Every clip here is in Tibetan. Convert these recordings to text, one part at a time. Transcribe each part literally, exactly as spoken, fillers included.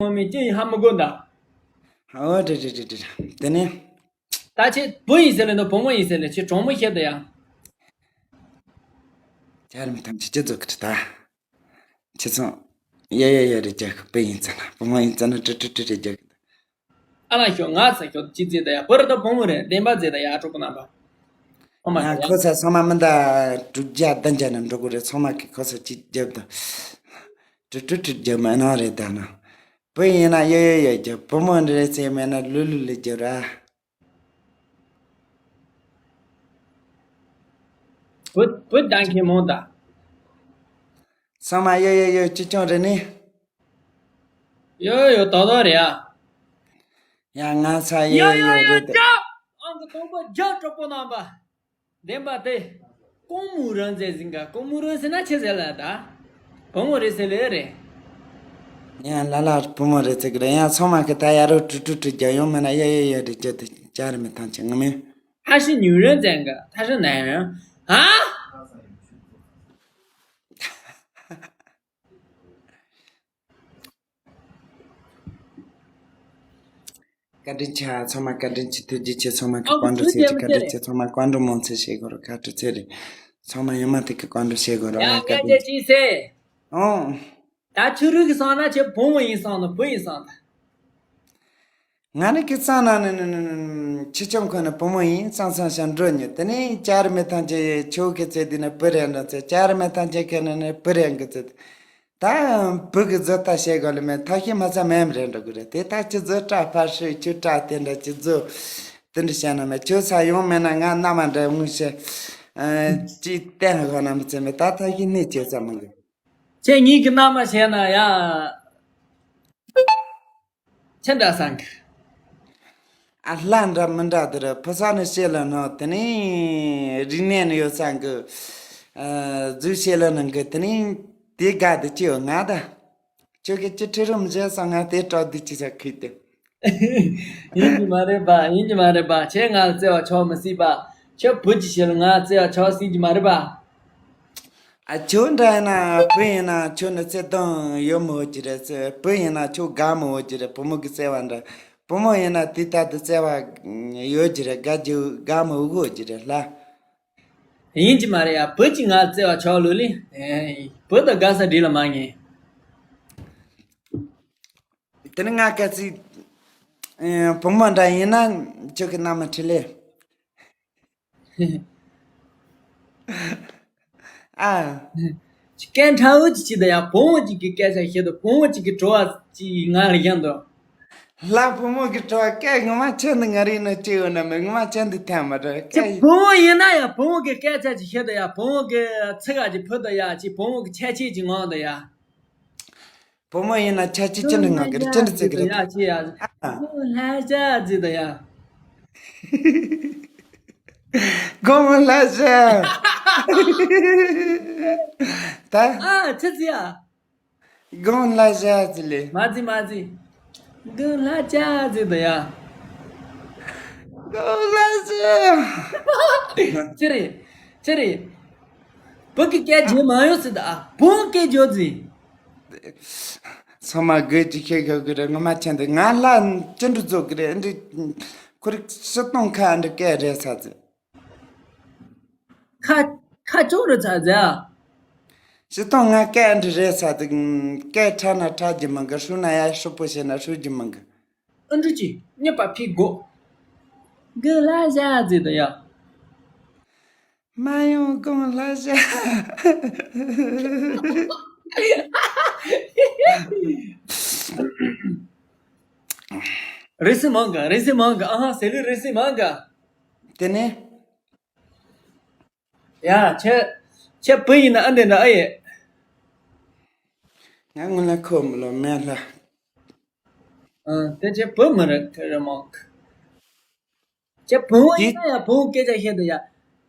ངོ་མི་ཅི་ཡིན་ཧ་མི་གོ་ད། ཨོ་རེད་རེད་རེད་རེད། དེ་ནས། ད་ཁྱེད་བུ་ཡིན་ཟེར་ལེ་འདུག་བུ་མོ་ཡིན་ཟེར་ལེ་ཁྱེད་གྲོགས་མོ་བཤད་ད་ཡ། ཅར་མི་ཐམས་ཅད་ཅི་ཚོགས་ཀྱི་ད། ཁྱེད་ཚོ། ཡ་ཡ་ཡ་རེད་རྒྱག་གི་བུ་ཡིན་ཙང་ན་བུ་མོ་ཡིན་ཙང་ན་ཀྲི་ཀྲི་ཀྲི་རེད་རྒྱག་གི། ཨ་ལ་ཤོག་ང་ཚ་ཤོག་ཅི་ཚེ་ད་ཡ་བུ་རེད་ད་བུ་མོ་རེད་བདེན་པ་ཚེ་ད་ཡ་གྲོགས་པོ་རྣམ་པ། ཨོ་མ་ཡ་ཁོ་ས་ཚང་མ་མི་འདའ་དྲུག་བརྒྱ་བདུན་བརྒྱ་ནས་འགྲོ་གི་རེད། ཚང་མ་གི་ཁོ་ས་ཅི་རྒྱབ་ད། ཀྲི་ཀྲི་ཀྲི་རྒྱབ་མ་ནང་རེད་ད་ན། བུ་ཡིན་ན་ཡོ་ཡོ་ཡོ་རྒྱབ། བུ་མོ་འདྲ་རེད་ཟེར་མེད་ན་ལུ་ལུ་ལུ་རྒྱབ་ར། བུ་བུ་ལྡང་མཁན་མང་ད། ཚང་མ་ཡོ་ཡོ་ཡོ་ཅི་ཅོང་རེད་ནི། ཡོ་ཡོ་ཡོ་ཏོག་ཏོག་རེད་ཨ། ཡ་ང་ཚ་ཡོ་ཡོ་ཡོ་ཡོ་རེད་ད། ཅོ། ཨང་གི་སྟོང་པ་རྒྱ་གྲོགས་པོ་རྣམ་པ། བདེན་པ་དེ། ཀོང་མུ་རོན་ཟེར་ཟིན་ག་ཀོང་མུ་རོན་ཟེར་ན་ཆི་ཟེར་ལ་ད། བུ་མོ་རེད་ཟེར་ལེ་རེད། ཡ་ལ་ལ་བུ་མོ་རེད་ཟེར་གི་རེད། ཡང་ཚང་མ་གི་ད་ཡ་རོ་ཀྲུ་ཀྲུ་ཀྲུ་རྒྱ་ཡོང་མེད་ན་ཡ་ཡ་ཡ་རེད་རྒྱ་དེ་ཅར་མི་ཐང་ཆེ་ངོ་མེད། 他是女人怎个？他是男人啊？བཀའ་དྲིན་ཆེ། ཚང་མ་བཀའ་དྲིན་ཆེ། ཐུགས་རྗེ་ཆེ། ཚང་མ་གི་ཨ་བཀའ་འདྲི་ཐུགས་ཆེ། རྗེ་ཆེ། བཀའ་དྲིན་ཆེ། ཚང་མ་བཀའ་འདྲི་མང་ཆེ་བྱེད་དགོས་རེད། བཀའ་དྲིན་ཆེ་རེད། ཚང་མ་ཡོད་མ་ཐུག་གི་བཀའ་འདྲི་བྱེད་དགོས་རེད། ཡ་ཨ་བཀའ་བཀའ་དྲིན་ཆེ། ཆེ་ཟེར། ཨོ། ད་ཁྱོད་རང་གི་བསམ་ན་ཁྱོད་བུ་མོ་ཡིན་བསམ་ན་བུ་ཡིན་བསམ་ད། ང་ནི་ཁྱེད་ཚང་ན་ནི་ནི་ནི་ནི་ཁྱེད་ཅང་ཁོ་ནི་བུ་མོ་ཡིན་བསམ་བསམ་ཞིག་འགྲོ་ཉེ། དེ་ནི་ཅར་མི་ཐང་ཆེ་ཁྱོད་ཀྱི་ཚེ་འདི་ནི་བུ་རེད་འགྲོ་ཚེ་ཅར་མི་ཐང་ཆེ་ཁྱེད་ནི་ནི་བུ་རེད་གི་ཚེ། ད་བུ་གི་བཟོ་ལྟ་བྱེད་དགོས་ལ་མེད་ཐ་ཤི་མ་ཚ་མེམ་རེད་འགྲོ་གི་རེད། དེ་ད་ཁྱི་བཟོ་སྐྲ་ཕར་ཧྲིག་ཁྱི་སྐྲ་དེ་འདྲ་ཁྱི་བཟོ་དེ་འདྲ་བྱས་ན་མེད་ཁྱོད་ས་ཡོང་མེད་ན་ང་མནའ་མ་འདྲ་དངོས་བཤད་ཅི་བསྟན་གོ་ན་མི་ཚེ་མེད་ད་ཐ་ཤི་གནས་བྱེད་ས་མི་འགི། ཁྱེད་གཉིས་ཀྱི་མནའ་མ་བྱས་ན་ཡ། ཁྱེད་འདྲ་སང་གི། ཨ་ལྷ་འདྲ་མི་འདྲ་དེ་རེད། ཕོ་ས་ནི་ཤེས་ལ་ནོ། དེ་ནི་རིག་གནས་ནི་ཡོད་སང་གི། ཨ་རྫུས་ཤེས་ལ་ནང་གི་དེ་ནི་དེ་དགའ་དེ་ཅི་ཡོད་ང་ད། ཁྱོད་ཀྱི་ཅི་ཁྲི་རུམ་བཞེས་སོང་ང་དེ་སྤྲོ་དུ་ཅི་ས་ཁུལ་དེ། ཡིན་གྱི་མ་རེད་པ། ཡིན་གྱི་མ་རེད་པ། ཁྱེད་ང་བརྩེ་བ་ཆོག་མི་སྲིད་པ། ཁྱོད་བུ་ཅི་བྱེད་ལ་ང་བརྩེ་བ་ཆོག་སྲིད་ཀྱི་མ་རེད་པ། ཨ་ཁྱོད་འདྲ་ཡིན་ན་བུ་ཡིན་ན་ཁྱོད་ནི་བརྩེ་དུང་ཡོད་མོད་ཀྱི་རེད་ཟེར། བུ་ཡིན་ན་ཁྱོད་དགའ་མོད་ཀྱི་རེད། བུ་མོ་གི་བརྩེ་བ་འདྲ། བུ་མོ་ཡིན་ན་དེ་ལྟར་དུ་བརྩེ་བ་ཡོད་ཀྱི་རེད། དགའ་རྒྱུ་དགའ་མོད་གོ་ཀྱི་རེད་ལ། ཡིན་གྱི་མ་རེད་ཡ། བུ་གཅིག་ང་བརྩེ་བ་ཆོག་ལོ་ལི། བུ་དང་དགའ་ས་འདྲི་ལ་མ་ངེས། དེ་ནི་ང་ག་ཚིག་བུ་མོ་འདྲ་ཡིན་ན་ཁྱོད་ཀྱི་མནའ་མ་ཁྲིད་ལེ། ཨ། སྐད་ཕྲ་བོ་ཅིག་བྱེད་དང་ཡ། བུ་མོ་གཅིག་གི་སྐད་ཆ་བཤད་དང་བུ་མོ་གཅིག་གི་དྲི་བ་ཅིག་ང་ལ་བཞག་འདུག་ལྷ་བུ་མོ་གི་དྲི་བ་སྐད་ངོ་མ་ཁྱོད་འདི་ང་རིག་ནོ་ཅི་ཡོད་ན་མེད། ངོ་མ་ཁྱོད་འདི་ཐད་མ་དྲི་ཅི་སྐད། བུ་མོ་ཡིན་ན་ཡ་བུ་མོ་གི་སྐད་ཆ་ཅིག་བཤད་དང་ཡ། བུ་མོ་གི་ཚིག་ག་ཅིག་ཕུད་དང་ཡ། ཅིག་བུ་མོ་གི་ཁྱད་ཆོས་ཅིག་ངོམ་དང་ཡ། བུ་མོ་ཡིན་ན་ཁྱད་ཆོས་ཅི་འདྲ་ངོམ་གི་རེད། ཅི་འདྲ་བརྩི་གི་རེད། ཡ་ཅི་ཡ། ཨ། ལྷ་ཤ་ཅི་དང་ཡ། དགོང་མོ་ལྷ་ཤ། ད། ཨ་ཅི་ཟེར་ཡ། དགོང་ལྷ་ཤ་ཅི་ལེ། མ་ཟེར་མ་ཟེར། དགོང་ལྷ་ཤ་ཟེར་དང་ཡ། དགོང་ལྷ་ཤ། ཅི་རེད། ཅི་རེད། བུ་གི་སྐད་བརྗེད་མ་ཡོང་ཟེར་དང་ཨ། བུ་སྐད་བརྗེད་ཟེར། ཚང་མ་དགོད་ཀྱི་ཤེས་ཤོད་ཀྱི་རེད། ངོ་མ་ཁྱེད་འདི་ང་ལ་ཅི་འདྲ་བཟོ་གི་རེད། འདི་ཁོ་རིག་སྤྱི་སྟོང་ཁ་འདི་སྐད་རེད་ས་ཟེར། ཁ་ཁ་ཅོག་རེད་ས་ཟེར། སྤྱི་སྟོང་ང་སྐད་འདི་རེད་ས་ཟེར། སྐད་ཕྲ་ན་ཕྲ་རྒྱུ་མང་གི། ཧྲུལ་ན་ཡ་ཧྲུལ་པོ་བྱས་ན་ཧྲུལ་རྒྱུ་མང་གི། ཨ་འདྲ་ཅི་རྙེད་པ་ཕིག་གོ། དགོང་ལྷ་ཤ་ཟེར་དང་ཡ། མ་ཡོང་དགོང་ལྷ་ཤ། རེ་སི་མང་ག་རེ་སི་མང་ག་ཨ་ཧ་ཟེར་ལེ་རེ་སི་མང་ག་དེ་ནས། ཡ་ཁྱེད་ཁྱེད་བུ་ཡིན་ན་ཨ་འདི་འདྲ་ཨ་ཡེ། ང་སྔོན་ལ་ཁོ་མི་ལོ་མེད་ལ། ཨ་དེ་ཁྱེད་བུ་མི་རེད་ཁེ་རེ་མང་ག་ཁྱེད་བུ་མོ་ཡིན་ན་ཡ་བུ་མོ་སྐད་ཆ་བཤད་དང་ཡ།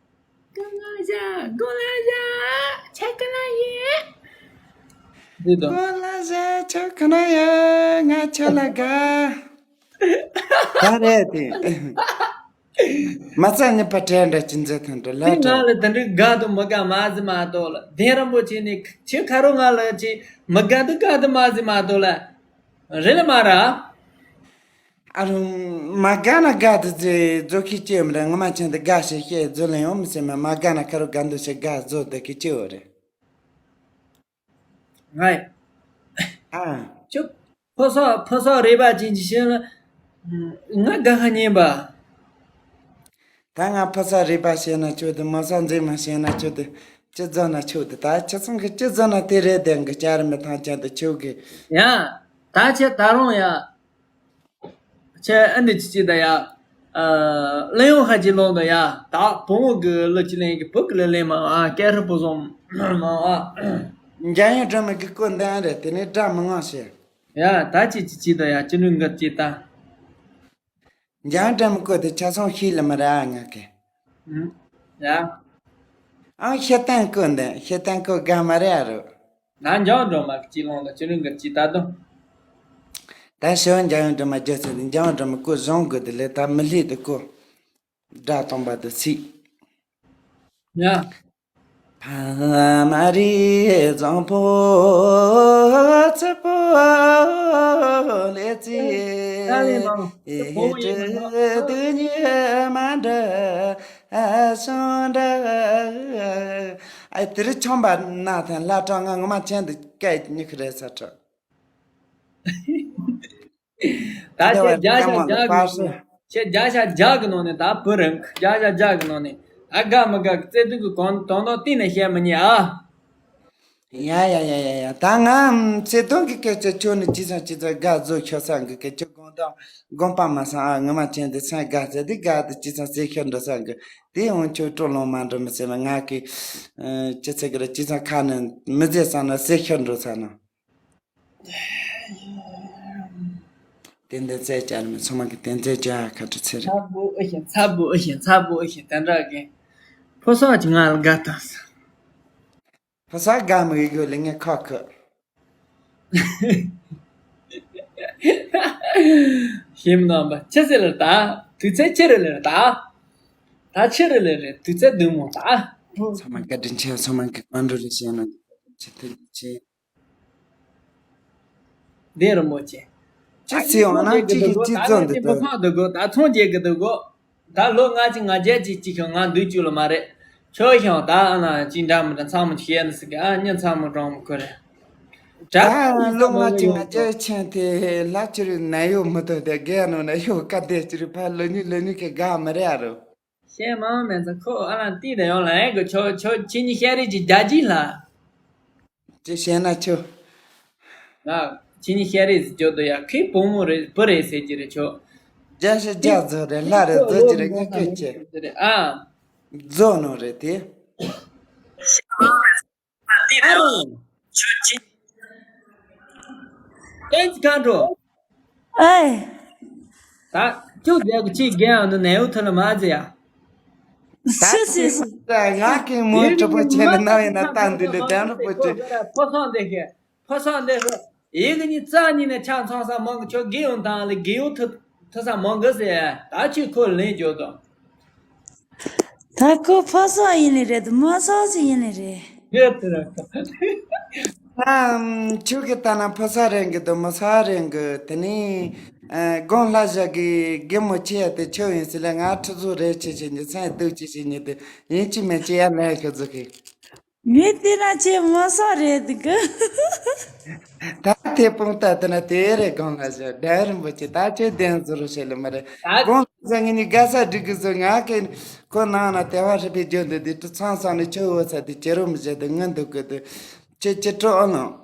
དགོང་ལྷ་ཤ་དགོང་ལྷ་ཤ་ཁྱེད་ག་ན་ཡིན། འདི་དང་། དགོང་ལྷ་ཤ་ཁྱེད་ག་ན་ཡིན། ང་ཁྱེད་ལ་དགའ། ད་རེད་དེ། མ་རྩ་གཉིས་པ་དྲན་འདྲ་ཅི་མཛད་ཐོན་འགྲོ་ལ་དེ་ང་ལ་དེ་འདྲའི་དགའ་དང་མི་དགའ་མ་ཟེར་མ་གཏོགས་ལ། གདན་རིན་པོ་ཆེ་ནས་ཁྱེད་ཁ་རོག་ང་ལ་ཅི་མི་དགའ་དང་དགའ་དང་མ་ཟེར་མ་གཏོགས་ལ། རེད་ལ་མ་ར། ཨ་རུ། མ་དགའ་ན་དགའ་དུ་ཟེ་རྫོ་ཁི་ཅེ་མ་རེད། ངོ་མ་ཆེན་དུ་དགའ་ཞེས་བཤད་རྫོ་ལ་ཡོང་མི་སེམས་མ་མ་དགའ་ན་ཁ་རུ་དགའ་འདུ་ཞེས་དགའ་རྫོ་དུ་ཁི་ཅེ་བོ་རེད། ང་ཡ། ཨ། ཁྱོད་ཕོ་སོགས་ཕོ་སོགས་རེད་པ་ཅན་གྱི་ཤེས་ལ། ང་དགའ་ཁ་ཉན་པ། ད་ང་ཕོ་སོགས་རེད་པ་བཤད་ན་ཆོག་དུ་མོ་སོགས་མཛེས་མ་བཤད་ན་ཆོག་དུ་ཅི་རྫོ་ན་ཆོག་དུ་ད་ཁྱེད་ཚང་གི་ཅི་རྫོ་ན་དེ་རེད་དེ་གི་བཅར་མི་ཐང་ཅན་དུ་ཆོག་གི། ཡ། ད་ཁྱེད་ད་རུང་ཡ། ཁྱེད་ཨ་འདི་ཅི་ཅི་ད་ཡ། ཨ། གླེང་ཡོང་ཧ་ཅི་ལོང་ད་ཡ། ད་བུ་མོ་གི་གླུ་ཅི་ལེན་གི་བུ་གི་གླུ་ལེན་མ་ཨ་སྐད་ཧྲི་པོ་བཟུང་མ་ཨ། འཇམ་དབྱངས་སྒྲོལ་མ་གི་སྐུ་མདུན་རེད། དེ་ནས་སྒྲ་མི་ངང་ཞེས། ཡ་ད་ཅི་ཅི་ཅི་ད་ཡ་ཅི་ནུ་འགབ་ཅི་ད། འཇམ་དབྱངས་སྒྲོལ་མ་སྐུ་དེ་ཆ་ཚང་ཤེས་ལ་མ་ར་ཨ་ང་གི། ཡ། ཨང་ཤེས་ཏན་སྐུ་མདུན་ཤེས་ཏན་སྐུ་དགའ་མ་རེད་ཨ་རུ། ན་འཇམ་སྒྲོལ་མ་གི་ཅི་ལོང་ད་ཅི་ནུ་འགབ་ཅི་ད་དུ། ད་ཞོ་འཇམ་དབྱངས་སྒྲོལ་མ་རྒྱལ་སྲས་དེ་འཇམ་དབྱངས་སྒྲོལ་མ་སྐུ་བཟང་དགོས་དེ་ལས་ད་མི་ལྷིད་དུ་སྐུ། སྒྲ་དང་བ་དུ་སྲིད། ཡ། ཕ་མ་རི་བཟང་པོ་ཚེ་པོ་ལེ་ཚེ་ཨ་ལེ་མ་ཨེ་ཚེ་པོ་ཡིན་ནོ། ཏུ་ཉི་མ་འདྲ་ཨ་སོང་འདྲ། ཨ་དེ་རི་ཆོམ་པ་ན་ཐན་ལ་གྲོང་ང་ངོ་མ་ཆེན་དུ་སྐད་ཉི་ཁི་རེ་ས་ཁྲོ། ད་ཁྱེད་བརྒྱ་ཆ་བརྒྱ་གི་ནང་ནས་ཁྱེད་བརྒྱ་ཆ་བརྒྱ་གི་ནང་ནས་ད་བུ་རང་བརྒྱ་ཆ་བརྒྱ་གི་ནང་ནས་ད་དགའ་མི་དགའ་གི་བརྩེ་དུང་གི་གང་དོན་དག་གཏིང་ནས་བཤད་མི་ཉན་ཨ། ཡ་ཡ་ཡ་ཡ་ཡ་ད་ང་བརྩེ་དུང་གི་སྐད་ཆ་ཁྱོད་ནི་ཅི་ཚང་ཅི་ཚང་དགའ་བཟོ་ཁྱོད་ས་གི་སྐད་ཆ་དགོངས་དག་དགོངས་པ་མ་སང་ཨ་ངོ་མ་ཅན་དེ་སང་དགའ་ཚེ་འདི་དགའ་དེ་ཅི་ཚང་ཟེར་ཁྱོད་འགྲོ་ས་གི་དེ་ཡང་ཁྱོད་སྤྲོ་ལོང་མ་འགྲོ་མི་ཟེར་ན་ང་གི་ཅི་ཚེ་གི་ར་ཅི་ཚང་ཁ་ནས་མི་ཟེར་སང་ན་ཟེར་ཁྱོད་འགྲོ་ས་ན། ཏན་ཏན་རྩེ་བཅར་མི་ཚང་མ་གི་ཏན་རྩེ་བཅར་ཁ་ཁྲི་ཚེ་རེད། ཚ་པོ་ཨེ་ཤེ་ཚ་པོ་ཨེ་ཤེ་ཚ་པོ་ཨེ་ཤེ་དན་ར་གི། ཕོ་སོགས་ཀྱི་ང་ལ་དགའ་དང་ས། ཕོ་སོགས་དགའ་མི་གི་གོ་ལ་ངས་ཁ་ཁུ། ཤེས་མི་ནང་པ་ཆི་ཟེར་ལ་ད། དུས་ཚོད་ཆི་རེ་ལ་ད། ད་ཆི་རེ་ལ་རེད་དུས་ཚོད་བདུན་མོ་ད། ཚང་མ་བཀའ་དྲིན་ཆེ། ཚང་མ་གི་བཀའ་འགྲོ་ལ་བྱས་ན་ཆེ་ཐུགས་རྗེ་ཆེ། འདི་རིན་པོ་ཆེ། ཅི་ཚེ་ཡོང་ན་ཅི་གི་ཅི་བཙོན་དུ་འགྲོ། ད་ཚོང་རྒྱག་གི་འདུག་ད་ཚོང་རྒྱག་གི་འདུག་ད་ལོ་ལྔ་གཅིག་ང་བརྒྱད་གཅིག་གཅིག་ཤོང་ང་འདུག་བཅུག་ལ་མ་རེད། ཁྱོད་ཤོང་ད་ཨ་ན་གཅིག་འདྲ་མི་འདྲ་ཚང་མ་བཤད་ནི་ཟིག་གི་ཨ་ཉིན་ཚང་མ་གྲོང་མི་ཁུ་རེད། ད་ལོ་ལྔ་གཅིག་ང་བརྒྱད་ཆེན་དེ་ལ་ཅི་རུ་ན་ཡོད་མི་འདུག་དེ་རྒན་ནོ་ན་ཡོད་བཀའ་བདེ་ཅི་རུ་ཕ་ལོ་ཉི་ལོ་ཉི་གི་དགའ་མི་རེད་ཨ་རུ། བཤད་མང་མེད་ཚ་ཁོ་ཨ་ལ་ཏི་དེ་ཡོང་ལ་ཨེ་གི་ཆོ་ཆོ་ཁྱེད་གཉིས་བཤད་རེས་ཀྱི་རྒྱ་ཇི་ལ། ཅི་བཤད་ན་ཆོ། ང་ཁྱེད་གཉིས་བཤད་རེས་ཟིག་ཅོ་དོ་ཡ་ཁོས་བུ་མོ་རེད་བུ་རེད་ཟེར་གྱི་རེད་ཆོ། རྒྱ་ཞི་རྒྱ་རྫོ་རེད་ལྷ་རེད་རྫོ་གྱི་རེད་ངས་སྐད་ཆེ། ཨ། རྫོ་ནོ་རེད་དེ། ཨ་རོ། ཨེ་ཙི་ཁ་འགྲོ། ཨེ། ད་ཁྱོད་རྒྱ་གི་ཅིག་རྒན་ཨ་ནུ་ནས་འུ་ཐུ་ལ་མ་ཟེ་ཡ། སུ་སུ་སུ། ད་ང་གི་མོའི་གྲོགས་པོ་ཆེ་ནི་ན་ཡིན་ན་ཏང་འདི་ལས་དན་རུ་པོ་ཆེ། ཕོ་སང་འདི་ཤེ། ཕོ་སང་འདི་ཤེ། ཡིག་གཉིས་རྩ་གཉིས་ནས་ཆ་ཚང་ས་མང་གི་ཆོ་དགེ་ཡོང་དང་ལས་དགེ་ཡོང་ཐུ་ཐུ་ས་མང་གི་ཟེ་ཡ། ད་ཁྱོད་ཁོ་ལེན་འཇོག་དང་། ད་ཁོ་ཕོ་སོགས་ཡིན་ནི་རེད་མོ་སོགས་ཅིག་ཡིན་ནི་རེད། ངས་དེ་ར་ཁ། ཨམ། ཁྱོད་ཀྱི་ལྟ་ན་ཕོ་སོགས་རེད་གི་དུ་མོ་སོགས་རེད་གི་དེ་ནི། ཨ། དགོང་ལྷ་བཞག་གི་རྒན་མོ་ཆེ་ཡ་དེ་ཁྱོད་ཡིན་ཟེར་ལ་ང་ཁྲི་ཚོ་རེ་ཆེ་ཆེ་ཉི་ཚན་སྡུག་ཆེ་ཆེ་ཉི་དེ་ཡིན་གཅིག་མིན་གཅིག་ཡ་ལ་ཡ་ཁྱོད་ཚོ་གི། ངས་བལྟས་ན་ཁྱེད་མོ་སོགས་རེད་འདུག་གི། ད་དེ་དཔང་རྟགས་དེ་ན་དེ་རེད། དགོང་ལ་བཞག་སྒྲ་རིན་པོ་ཆེ་ད་ཁྱོད་བདེན་བཟོ་རུ་བྱེད་ལ་མ་རེད། ད་དགོང་ལ་བཞག་ངས་ནི་དགའ་ས་འགྲིག་གི་བཟོ་ང་གི་ཁོ་ནང་ན་དེ་བ་ཧྲི་ཕི་བརྗོད་འདུག་དེ་དུ་ཚང་ས་ནི་ཁྱོད་འོ་ས་དེ་ཁྱེད་རོ་མི་བྱེད་དེ་ངན་འདུག་གི་དེ་ཁྱེད་ཁྱེད་སྤྲོ་ཨ་ནང་།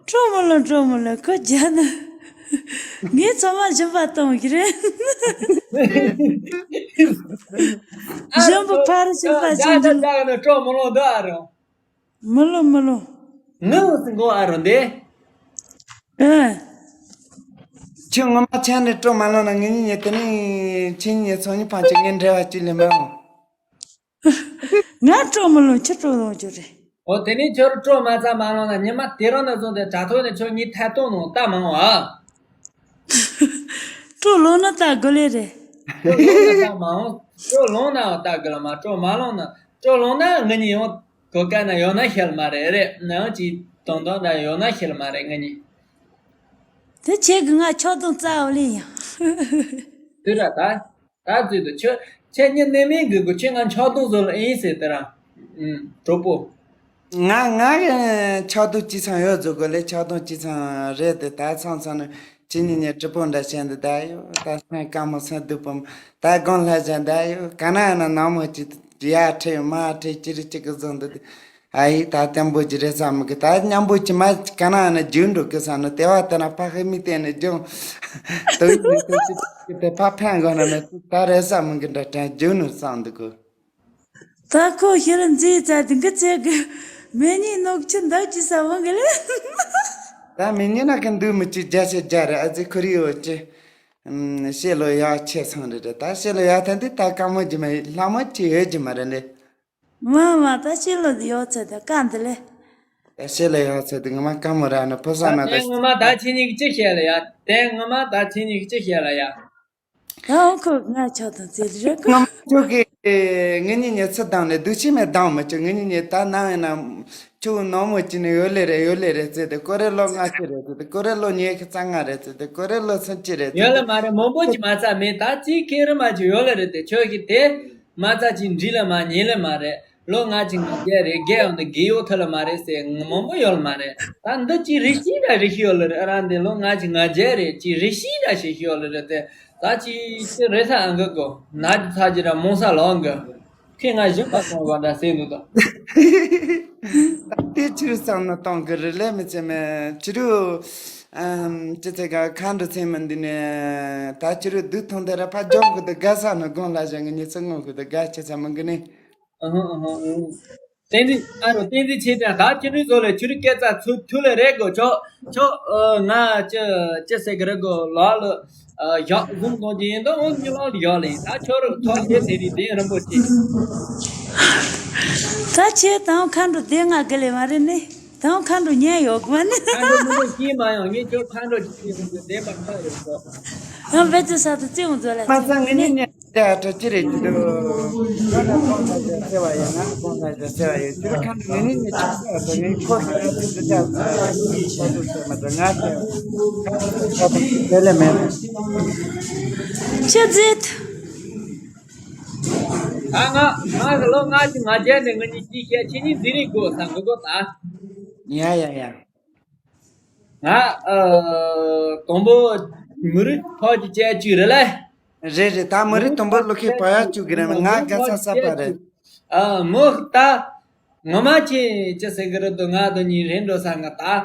སྤྲོ་མོ་ལོ་སྤྲོ་མོ་ལོ་ཁོ་རྒྱ་ནི། ངས་ཚང་མ་སྦྱིན་པ་གཏོང་གི་རེད། སྦྱིན་པ་ཕར་སྦྱིན་པ་སྦྱིན་དུ། སྤྲོ་མོ་ལོ་འདི་ཨ་རོ། མི་ལོ་མི་ལོ། ངའི་འོ་སི་མགོ་ཨ་རོ་འདི། ཨ། ཁྱོད་ངོ་མ་ཆ་ནས་སྤྲོ་མ་ལོ་ན་ངེད་གཉིས་ཉལ་དེ་ནས་ཁྱེད་གཉིས་ཉལ་ཚོ་གཉིས་ཕང་ཆེ་ངས་འབྲེལ་བ་གཅིག་ལས་མེད་འོང་། ང་སྤྲོ་མི་ལོ་ཁྱི་སྤྲོ་ལོ་རྒྱུ་རེད། འོ་དེ་ནས་ཁྱོད་སྤྲོ་མ་ཚ་མ་ལོ་ན་ཉི་མ་དེ་རང་ན་བཟུང་སྟེ་དྲ་ཐོག་ནས་ཁྱོད་གཉིས་ཐད་གཏོང་ནང་ལྟ་མང་བ། སྤྲོ་ལོ་ན་ལྟ་དགོས་ལེ་རེད། སྤྲོ་ལོ་ན་ལྟ་མང་བ། སྤྲོ་ལོང་ན་ལྟ་དགོས་ལ་མ་སྤྲོ་མ་ལོང་ན་སྤྲོ་ལོང་ན་ངེད་གཉིས་ཡོང་གོ་སྐབས་ན་ཡོང་ན་ཤེས་ལ་མ་རེད་རེད་ནའང་ཅིག་དོན་དག་ན་ཡོང་ན་ཤེས་ལ་མ་རེད་ངེད་གཉིས། དེ་ཁྱེད་ཀྱིས་ང་ཆག་སྡང་རྩ་བ་ལེན་ཡང་། དུས་ར་ད། ད་བརྩིས་འདུག་ཁྱོད། ཁྱེད་གཉིས་གནས་མིན་གྱི་གུ་ཁྱེད་ང་ཆག་སྡང་བཟོ་ལ་ཨིན་ཟེར་དེ་ར། ཨུམ། གྲོགས་པོ། ང་ང་གི་ཆག་སྡང་ཅི་ཚང་ཡོད་བཟོ་དགོས་ལས། ཆག་སྡང་ཅི་ཚང་རེད་དེ། ད་ཚང་ཚང་ནི་ཁྱེད་གཉིས་གཉིས་གྲི་པོ་འདྲ་བྱས་འདི་ད་ཡོད། ད་སེམས་དཀའ་མོ་སེམས་སྡུག་པོ་མོ། ད་དགོང་ལྷ་བཞག་འདི་ཡོད། ག་ན་ཡང་ན་ནང་མོ་ཅི་ཡ་ཁྲེ་མ་ཁྲེ་ཅི་རི་ཅི་གི་བཟོ་འདི་དེ། ཨ་ཡིག་ད་བརྟན་པོ་ཅིག་རེད་བསམ་གི། ད་མཉམ་པོ་ཅིག་མ་ག་ན་ན་རྒྱུག་འགྲོ་གི་བསམ་ནས་དེ་བ་དེ་ན་ཕ་ཧི་མི་བལྟས་ནས་རྒྱུག་དུ་ཡིག་ནས་དུ་ཅིག་དེ་ཕ་ཕན་གོ་ན་ནས་ད་རེད་བསམ་གི་འདྲ་དྲན་རྒྱུག་ནས་བསམ་འདུག་གོ། ད་ཁོ་ཤི་ར་མཛེས་ཙ་དེ་འགི་ཚེ་གི་མེ་ཉིན་ནོག་ཆུ་འདབ་ཀྱི་ས་བང་གི་ལེ། ད་མེ་ཉིན་ན་གི་འདུག་མི་ཅིག་རྒྱ་ཆེ་རྒྱ་རེད། ཨ་ཙི་ཁོ་རི་ཡོད་ཅི། ཤེས་ལོ་ཡག་ཆེ་སོང་རེད་རེད། ད་ཤེས་ལོ་ཡག་ཐན་དེ་ད་དཀའ་མོ་ཅི་མ་ལྷ་མོ་ཅི་ཡོད་ཅི་མ་རེད་ལེ། མ་མ་ད་ཤེས་ལོ་ཡོད་ཚད་ད་བཀའ་འདི་ལས། ད་ཤེས་ལོ་ཡོད་ཚད་དེ་ངོ་མ་དཀའ་མོ་ར་ནི་ཕོ་ས་ན་ད་ད་ངོ་མ་ད་ཁྱེད་གཉིས་ཀྱིས་ཅི་བཤད་ལ་ཡ། དེ་ངོ་མ་ད་ཁྱེད་གཉིས་ཀྱིས་ཅི་བཤད་ལ་ཡ། ད་འོ་ཁོ་ང་ཆགས་དང་ཚེ་རི་རེད་ཁོ། ངོ་མ་ཁྱོད་ཀྱིས་ངེད་གཉིས་ཉེ་ཚུལ་དང་ནས་སྡུག་ཆེ་མེད་དང་མི་ཆོག་ངེད་གཉིས་ཉེ་ད་ནང་ཡིན་ན་ཁྱོད་ནང་མོ་ཅི་ནས་ཡོད་ལེ་རེད་ཡོད་ལེ་རེད་ཟེར་ཏེ། ཀོ་རེ་ལོ་ལྔ་ཅི་རེད་ཟེར་ཏེ། ཀོ་རེ་ལོ་ཉི་ཤུ་རྩ་ལྔ་རེད་ཟེར་ཏེ། ཀོ་རེ་ལོ་སུམ་ཅུ་རེད་ཟེར་ཡོད་ལེ་ཏེ། མ་རེད། མང་པོ་ཅི་མ་ཚད་མེད། ད་ཅིག་ཁེ་རི་མ་ཅིག་ཡོད་ལེ་རེད་དེ། ཁྱོད་ཀྱིས་དེ་མ་ཚད་ཅིག་འགྲིག་ལེ་མ་ཉན་ལེ་མ་རེད། ལོ་ལྔ་ཅིག་ང་རྒྱལ་རེད། རྒྱལ་ཡོང་དུ་རྒས་ཡོད་ཐུབ་ལེ་མ་རེད་ཟེར་མང་པོ་ཡོད་ལེ་མ་རེད། ད་འདི་ཅིག་རིགས་ཤིག་ད་རིགས་ཤིག་ཡོད་ལེ་རེད། ཨ་རང་འདི་ལོ་ལྔ་ཅིག་ང་རྒྱལ་རེད། ཅིག་རིགས་ཤིག་ད་ཞིག་ཤིག་ཡོད་ལེ་རེད་དེ། ད་ཅིག་ཅི་རེད་ས་ཨང་གི་གོ་ན་ཅིག་ཚ་ཅིག་ར་མོང་ས་ལོ་ཨང་གི་ཁྱེད་ང་བཞིན་པ་སོང་བ་འདྲ་ཟེར་འདུག་ད། ད་དེ་ཕྱིར་བསམ་ན་གཏོང་གི་རེད་ལེ་མི་ཚེ་མེད་ཕྱི་རུ། ཨམ། ཅི་ཚེ་ག་ཁ་འགྲོ་ཚེ་མི་འདི་ནས་ད་ཕྱི་རུ་སྡུག་ཐོང་དེ་ར་ཕ་ཇོག་གི་འདུག་དགའ་ས་ནི་དགོང་ལ་བཞག་གི་ཉི་ཚེ་སྔོན་གི་འདུག་དགའ་ཆེ་ཚ་མི་འགི་ནི། ཨ་ཧ་ཨ་ཧ་ཨ། བསྟན་འཛིན་ཨ་རོ་བསྟན་འཛིན་ཆེ་དྲག་ད་ཕྱི་རུ་བཟོ་ལེ་ཕྱི་རུ་སྐད་ཚ་ཚུ་ཐུ་ལེ་རེད་གོ་ཆོ་ཆོ། ཨ། ང་ཅི་ཅི་ཟེར་གི་རེད་གོ་ལ་ལ། ཨ། ཞག་འཛོམས་གཏོང་གི་ཡིན་ད་འོ་ཉི་ལོག་ལ་ཞག་ལ་ཡིན་ད་ཁྱོད་རང་ཐོག་ཁྱེད་དེ་རིགས་དེ་རིན་པོ་ཆེ། ད་ཁྱེད་དང་མཁའ་འགྲོ་དེ་ང་དགེ་ལས་མ་རེད་ནི། དང་མཁའ་འགྲོ་ཉན་ཡོད་གི་མ་ནི། མཁའ་འགྲོ་མི་འགྲོ་ཤེས་མ་ཡོང་ངས་ཁྱོད་མཁའ་འགྲོ་ཅིག་ཤེས་མི་འདུག་བདེན་པ་ཁ་ཡོད་གོ། ཡང་བེ་ཙི་ས་དུ་ཙི་འུ་ཛོ་ལ་མ་ཙང་ངེད་གཉིས་ཉན་དེ་ཨ་ཏྲ་ཅི་རེད་ཅི་འདུག་ཁོ་ན་ཁོང་ཚ་ཅག་སེ་བ་ཡོད་ན་ཁོང་ཚ་ཅག་སེ་བ་ཡོད་ཅི་རུ་ཁ་འགྲོ་ངེད་གཉིས་ཉན་ཆུ་ས་དུ་ངས་ཁོ་ཁ་ཅི་འདུག་ཅག་ཁོ་ཚོ་ཟེར་མ་ཙང་ང་ཁྱེད་དེ་ལས་མེད། ཁྱེད་ཟེར། ད་ང་ང་གི་ལོ་ལྔ་ཅིག་ང་རྒྱལ་ནས་ང་གཉིས་ཅིག་བཤད་ཁྱེད་གཉིས་འཛིན་རིག་དགོས་ས་འགོ་དགོ་ད། ཡ་ཡ་ཡ། ང་ཨ་དང་པོ་མི་རིགས་ཐོག་གི་བཅད་ཅིག་རེད་ལེ། རེད་རེད། ད་མི་རིགས་དང་པོ་བློ་ཁེལ་པ་ཡ་བཅུག་གི་རེད། ང་དགའ་ས་ས་པ་རེད། ཨ་མོ་ད། ངོ་མ་ཁྱེད་ཅི་ཟེར་གི་རེད་འདུག་ང་དང་གཉིས་རེད་འགྲོ་ས་ང་ད། ཨ།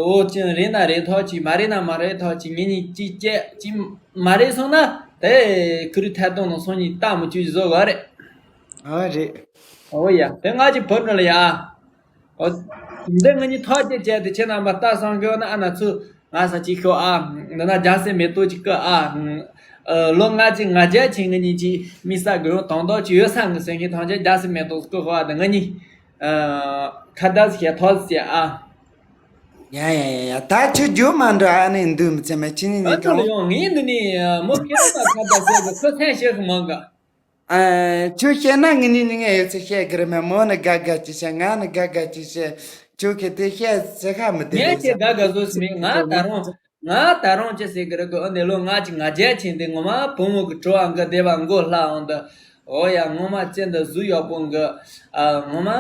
འོ་ཅི་རེད་ན་རེད་ཐོག་ཅིག་མ་རེད་ན་མ་རེད་ཐོག་ཅིག་ངེད་གཉིས་གཅིག་བཅད་གཅིག་མ་རེད་སོང་ན་དེ་ཁུ་རི་ཐད་གཏོང་ནང་སོང་གཉིས་རྟགས་མི་བཅུག་བཟོ་དགོས་རེད། ཨ་རེད། འོ་ཡ་དེ་ང་གཅིག་བུད་འགྲོ་ལ་ཡ། འོ། འདི་ང་གཉིས་ཐོག་གཅིག་བཅད་དེ་ཁྱེད་རྣམ་པ་ལྟ་སང་གི་ཡོད་ན་ཨ་ན་ཚུ། ང་ས་གཅིག་ཤོག་ཨ། འདི་ན་རྒྱ་སེ་མེ་ཏོག་གཅིག་ཀི་ཨ། ཨ། ལོ་ལྔ་གཅིག་ང་རྒྱལ་ཆེ་ང་གཉིས་ཀྱིས་མི་ས་དགོས་ཡོང་དང་དོག་ཅིག་ཡོད་ས་ང་སེང་ཤིང་ཐང་ཆེན་རྒྱ་སེ་མེ་ཏོག་ཀི་ཤོག་ཨ། དེ་ང་གཉིས། ཨ། ཁ་བརྡ་ཞིག་ཐོག་ཟེར་ཨ། ཡ་ཡ་ཡ་ཡ། ད་ཁྱོད་རྒྱུགས་མ་འགྲོ་ཨ་ནི་འདུག་མི་ཚེ་མ་ཁྱེད་གཉིས་ཨ་ནི་ཚུ་ལ་གང་ཡོང་ངས་འདི་ནི་མོ་ཁྱེད་རང་ལ་ཁ་བརྡ་བྱེད་དགོས་ཁོ་སེམས་ཤེས་ཤིག་མང་ག་ཨ། ཁྱོད་བཤད་ན་ངེད་གཉིས་ནི་ངས་ཡོད་ཚད་བཤད་གི་རེད་མ། མོ་ནི་དགའ་དགའ་ཅིག་བཤད། ང་ནི་དགའ་དགའ་ཅིག་བཤད། ཁྱོད་ཀྱིས་དེ་བཤད་ཟེར་ཁ་མི་བདེ་ངས་རེད་ཁྱེད་ཟེར། དགའ་དགའ་བཟོ་ཟེར་མིན་ང་ད་རུང་། ང་ད་རུང་ཅི་ཟེར་གི་རེད་གོ། ཨ་ནི་ལོ་ལྔ་གཅིག་ང་རྒྱལ་ཆེན་དེ་ངོ་མ་བུ་མོ་གི་བྲོ་བ་འགི་བསྡད་པ་མགོ་ལྷ་འོང་དུ། འོ་ཡ་ངོ་མ་ཅན་དུ་གཟུགས་ཡག་པོ་འགི། ཨ། ངོ་མ་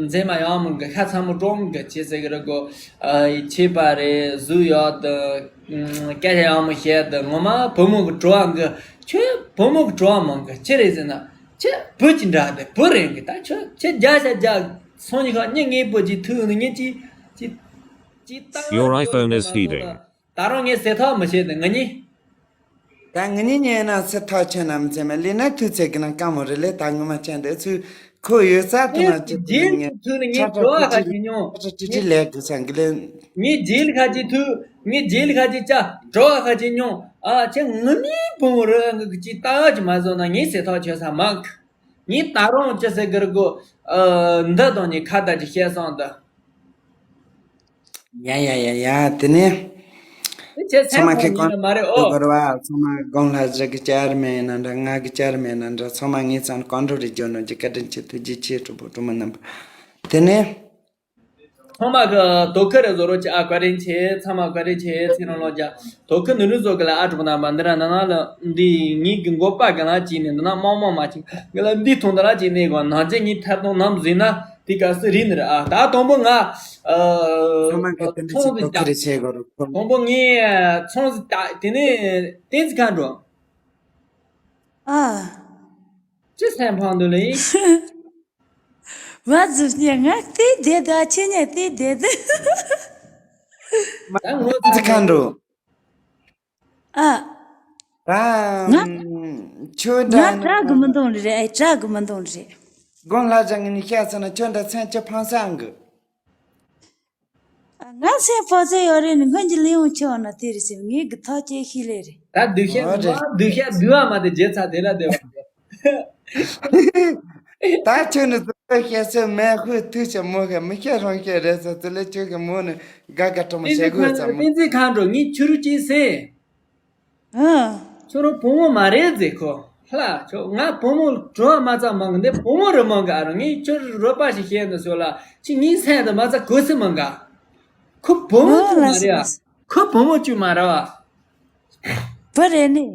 མཛེས་མ་ཡག་མོ་འགི་ཤ་ཚ་མོ་གྲོགས་མོ་འགི་ཅི་ཟེར་གི་རེད་གོ། ཨ། ཡི་ཆེས་པ་རེད་གཟུགས་ཡག་དུ། སྐད་ཆ་ཡག་མོ་བཤད་དུ་ངོ་མ་བུ་མོ་གི་བྲོ་བ་འགི། ཁྱོད་བུ་མོ་གི་བྲོ་བ་མང་གི་ཅི་རེད་ཟེར་ན། ཁྱེད་བུ་ཅི་འདྲ་དེ་བུ་རེད་གི། ད་ཁྱོད་ཁྱེད་རྒྱ་ཤ་རྒྱ་སོང་ཉི་ཁ་གཉིས་ངའི་བུ་ཅི་ཐུག་ནི་ངས་ཅི་ཅི་ཅི་ད་Your iPhone is heating. ད་རུང་ངས་ཟེར་ཐག་མི་ཆད་དེ་ང་གཉིས། ད་ང་གཉིས་ཉན་ན་ཟེར་ཐག་ཆད་ན་མི་ཚད་མ་ལི་ན་ཐུག་ཚད་གི་ན་དཀའ་མོ་རེད་ལེ། ད་ངོ་མ་ཅན་དེ་ཚུ་ཁོ་ཡོད་ས་ཐུག་ན་ཅི་ཐུག་ངས་ཐུག་ནི་ངས་ཁྲ་ཁྲ་བྲོ་བ་ཁ་ཅིག་མྱོང་། ཁྲ་ཁྲ་ཁྲི་ཁྲི་ལས་དགོས་ས་གི་ལེ། ངའི་རྗེས་ལ་ཁ་ཅིག་ཐུག་ངའི་རྗེས་ལ་ཁ་ཅིག་ཅག་བྲོ་བ་ཁ་ཅིག་མྱོང་། ཨ་ཁྱེད་ངུ་ནི་བུ་མོ་རུ་ཨ་ངུ་གི་ཅིག་ལྟ་བ་ཅིག་མ་བཟོ་ན་ངའི་ཟེར་ཐག་ཆོད་ས་མང་གི། ངས་ད་རུང་ཅི་ཟེར་གི་རེད་གོ། ཨ། འདི་དང་ནི་ཁ་བརྡ་ཅིག་བཤད་སོང་ད། ཡ་ཡ་ཡ་ཡ་དེ་ནས། དེ་ཁྱེད་ཚོ་མ་སེམས་ཁོང་ཁེ་ཉིད་ཀོན་ནི་མ་རེད་ཨོ། གོ་ར་བ་ཚོ་མ་དགོང་ལྷ་ཟིག་གི་ཅར་མེད་ན་འདྲ་ང་གི་ཅར་མེད་ན་འདྲ་ཚོ་མ་ངའི་ཚང་ཀོན་ཊོལ་རེ་འཇོག་ནོ་ཅི་བཀའ་དྲིན་ཆེ་ཐུགས་རྗེ་ཆེ་གྲོགས་པོ་གྲོགས་མོ་རྣམ་པ། དེ་ནས། ཚང་མ་གི་དོ་ཁུར་རེ་བཟོ་རོགས་བྱེད། ཨ་བཀའ་དྲིན་ཆེ། ཚང་མ་བཀའ་དྲིན་ཆེ། ཚེ་རིང་ལོ་རྒྱ། དོ་ཁུར་ནུ་རུ་བཟོ་གི་ལ། ཨ་གྲོགས་རྣམ་པ། འདི་ར་ན་ན་ལ་འདི་ངེད་ཀྱི་མགོ་པ་གི་ལ་བྱས་ནས། འདི་ན་མང་མང་མ་བྱེད་གི་ལ། འདི་ཐོང་འདི་ལ་བྱས་ནས་གོ། ནང་ཆེ་ངའི་ཐད་གཏོང་ནམ་ཟིན་ན་དེ་ག་སི་རིན་རེད། ཨ་ད་དང་པོ་ང་ཚང་མ་གི་དེ་འདྲ་ཚོང་ཟིག་དོ་ཁུར་རེ་བྱེད་དགོས་རོགས། དང་པོ་ངས་ཚོང་ཟིག་བཏགས། དེ་ནས་བསྟན་འཛིན་མཁའ་འགྲོ། ཨ། ཅི་སེམས་ཕངས་འདུག་ལེ། ང་ཟིག་ཉལ། ང་དེ་བསྡད་ད། ཁྱེད་ཉལ་དེ་བསྡད་ད། ད་ངོ་ཚ་ཚ་ཁ་འགྲོ། ཨ། ད་ང་ཁྱོད་ང་འདྲ་གྲག་གི་མི་འདུག་རེད། ཨེ། གྲག་གི་མི་འདུག་རེད། དགོང་ལྷ་བྱ་ངས་ནི་ཤ་ཚ་ན་ཁྱོད་འདྲ་མཚན་ཅི་ཕངས་སང་གི། ང་སེམས་ཕོ་ཚོད་ཡོད་རེད་ནི། སྔོན་གྱི་ལས་ཡོང་ཆེ་བ་ན་དེ་རེད་ཟེར། ངས་གི་ཐག་ཆེ་ཤི་ལེ་རེད། ད་སྡུག་ཤ་འོ་རེད། སྡུག་ཤ་སྡུག་བ་མ་དེ་རྗེ་ཚ་དེ་ལ་བསྡད་པ། ད་ཁྱོད་ནི་ཙི་ཙི་བཤད་སྲོལ་མེད། ཧུ་ཐུག་ཆེ་མོ་ཤ་མི་ཤ་རང་ཤ་རེད་ཟེར། དེ་ལས་ཁྱོད་ཀྱི་མོ་ནི་དགའ་དགའ་སྤྲོ་མོ་བྱེད་དགོས་ཙམ་མོ། བསྟན་འཛིན་མཁའ་འགྲོ། ངས་ཁྱོད་རུ་ཅིག་ཟེར། ཨ། ཁྱོད་རང་བུ་མོ་མ་རེད་ཟེར་ཁོ། ལྷ་ཁྱོད། ང་བུ་མོ་བྲོ་བ་མ་ཚ་མང་གི། འདི་བུ་མོ་རུ་མང་གི། ཨ་རོ། ངས་ཁྱོད་རོགས་པ་ཞིག་བཤད་ནི་སོ་ལ། ཅི་ངའི་སེམས་དུ་མ་ཚ་གོ་སི་མང་ག། ཁོ་བུ་མོ་ཅུ་མ་རེད་བ། ཁོ་བུ་མོ་ཅུ་མ་རེད་བ། བུ་རེད་ནི།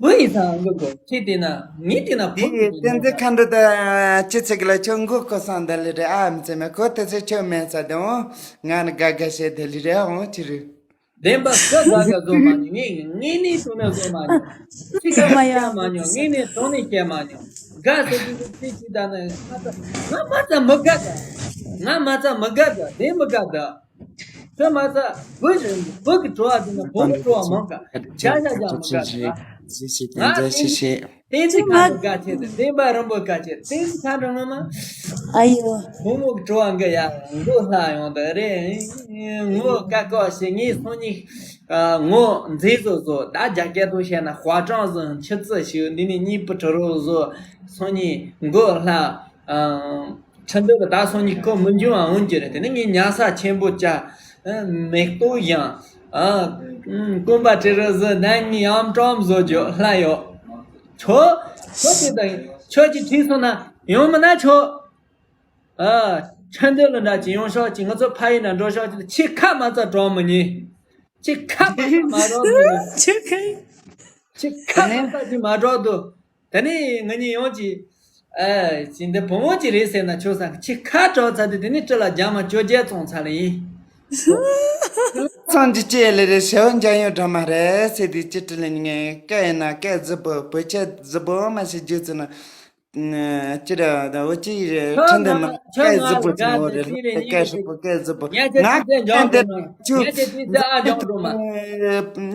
བུ་ཡིན་ས་མགོ་གོ། ཁྱེད་དེ་ན་ངས་དེ་ན་བུ་དེ་ཡིན་བསྟན་འཛིན་མཁའ་འགྲོ་ད་ཅི་ཚེ་གི་ལ་ཁྱོད་མགོ་གོ་སང་ད་ལེ་རེད། ཨ་མི་ཚེ་མ་གོ་དེ་ཚེ་ཁྱོད་མེད་ས་དེ་འོང་། ང་ནི་དགའ་དགའ་བྱས་ད་ལེ་རེད། ཨ་འོང་ཅི་རེད། བདེན་པ་སུ་དགའ་དགའ་བཟོ་མ་མྱོང་། ངས་ངས་ནས་དུང་ནས་བཟོ་མ་མྱོང་། ཚིག་ག་མ་བཤད་མ་མྱོང་། ངས་ནས་དུང་ནས་བཤད་མ་མྱོང་། དགའ་ཟེར་གྱི་འདུག་ཚིག་གཅིག་ད་ནི་ང་ཚ་ང་མ་ཚ་མི་དགའ་ད། ང་མ་ཚ་མི་དགའ་ད། བདེན་མི་དགའ་ད། ཁྱོད་མ་ཚ་བུ་བུ་གི་བྲོ་བ་དེ་ན་བུ་མོ་བྲོ་བ་མང་ག། བྱ་བྱ་བྱ་མི་དགའ་ད། ང་དེ། བསྟན་འཛིན་མཁའ་འགྲོ་དགའ་ཆེ་དེ། བསྟན་པ་རིན་པོ་དགའ་ཆེ་དེ། བསྟན་འཛིན་མཁའ་འགྲོ་ངོ་མ། ཨ་ཡོ། བུ་མོ་གི་བྲོ་བ་འགའ་ཡ་མགོ་ལྷ་ཡོང་དེ་རེད། ངོ་ཀ་ཀོ་ཞེ། ངས་སང་ཉིན་ངོ་མཛེས་བཟོ་བཟོ། ད་རྒྱ་སྐད་དུ་བཤད་ན་ཧྭ་ཀྲང་ཟིག་ཆི་ཙི་ཞིག་འདི་ནས་གཉིས་པུ་ཁྲི་རོ་བཟོ། སང་ཉིན་མགོ་ལྷ། ཁྲི་འདི་ལ་ད་སང་ཉིན་ཁོ་མི་འབྱུང་བ་འོང་རྒྱུ་རེད། དེ་ནས་ངས་ཉལ་ས་ཆེན་པོ་བྱ། མེ་ཏོག་ཡང་། ཨ། རྐང་པ་ཁྲི་རོ་བཟོ། ན་ནི་ཡང་ཀྲོམ་བཟོ་རྒྱུ་ལྷ་ཡོད། ཁྱོད། ཁྱོད་ཀྱི་དང་ཁྱོད་ཀྱི་ཁྲིད་སོང་ན་ཡོང་མིན་ན་ཁྱོད། ཨ། ཁྲི་འདི་ལ་འདྲ་ཅིག་ཡོང་ཤོག་ཅིག་ང་ཚོ་ཕ་ཡུལ་ན་འགྲོ་ཤོག་ཅིག་ཁྱེད་ཁ་མ་ཚ་གྲོགས་མི་ཉན། ཁྱེད་ཁ་མ་ཚ་མ་གྲོགས་མི་ཉན། ཁྱེད་ཁ་མ་ཚ་ཅིག་མ་གྲོགས་འདུག་དེ་ནས་ང་གཉིས་ཡོང་ཅིག་ཨ། ཅི་འདི་བུ་མོ་ཅིག་རེད་ཟེར་ན་ཆོག་ས། ཁྱེད་ཁ་གྲག་ཚར་དུས་དེ་ནས་སྤྲི་ལ་རྒྱ་མ་བཅོ་བརྒྱད་བཙོང་ཚར་ལ་ཡིན། ཚང་གི་ཅི་ལེ་རེད། ཞེ་བོ་འཇམ་ཡོད་འདྲ་མ་རེད་ཟེར་དུས་ཅི་སྤྲི་ལེ་ངས་སྐད་ཡིན་ན་སྐད་གཟི་པོ་བོད་ཆས་གཟི་པོ་མ་ཞིག་རྒྱུ་ཚུལ་ན། ཅི་རེད་ད་འོ་ཅི་རེད། ཁྲི་འདི་མ་སྐད་གཟི་པོ་ཅི་མོ་རེད། སྐད་ཧྲི་པོ་སྐད་གཟི་པོ་ང་སྐད་འདི་ཅུ་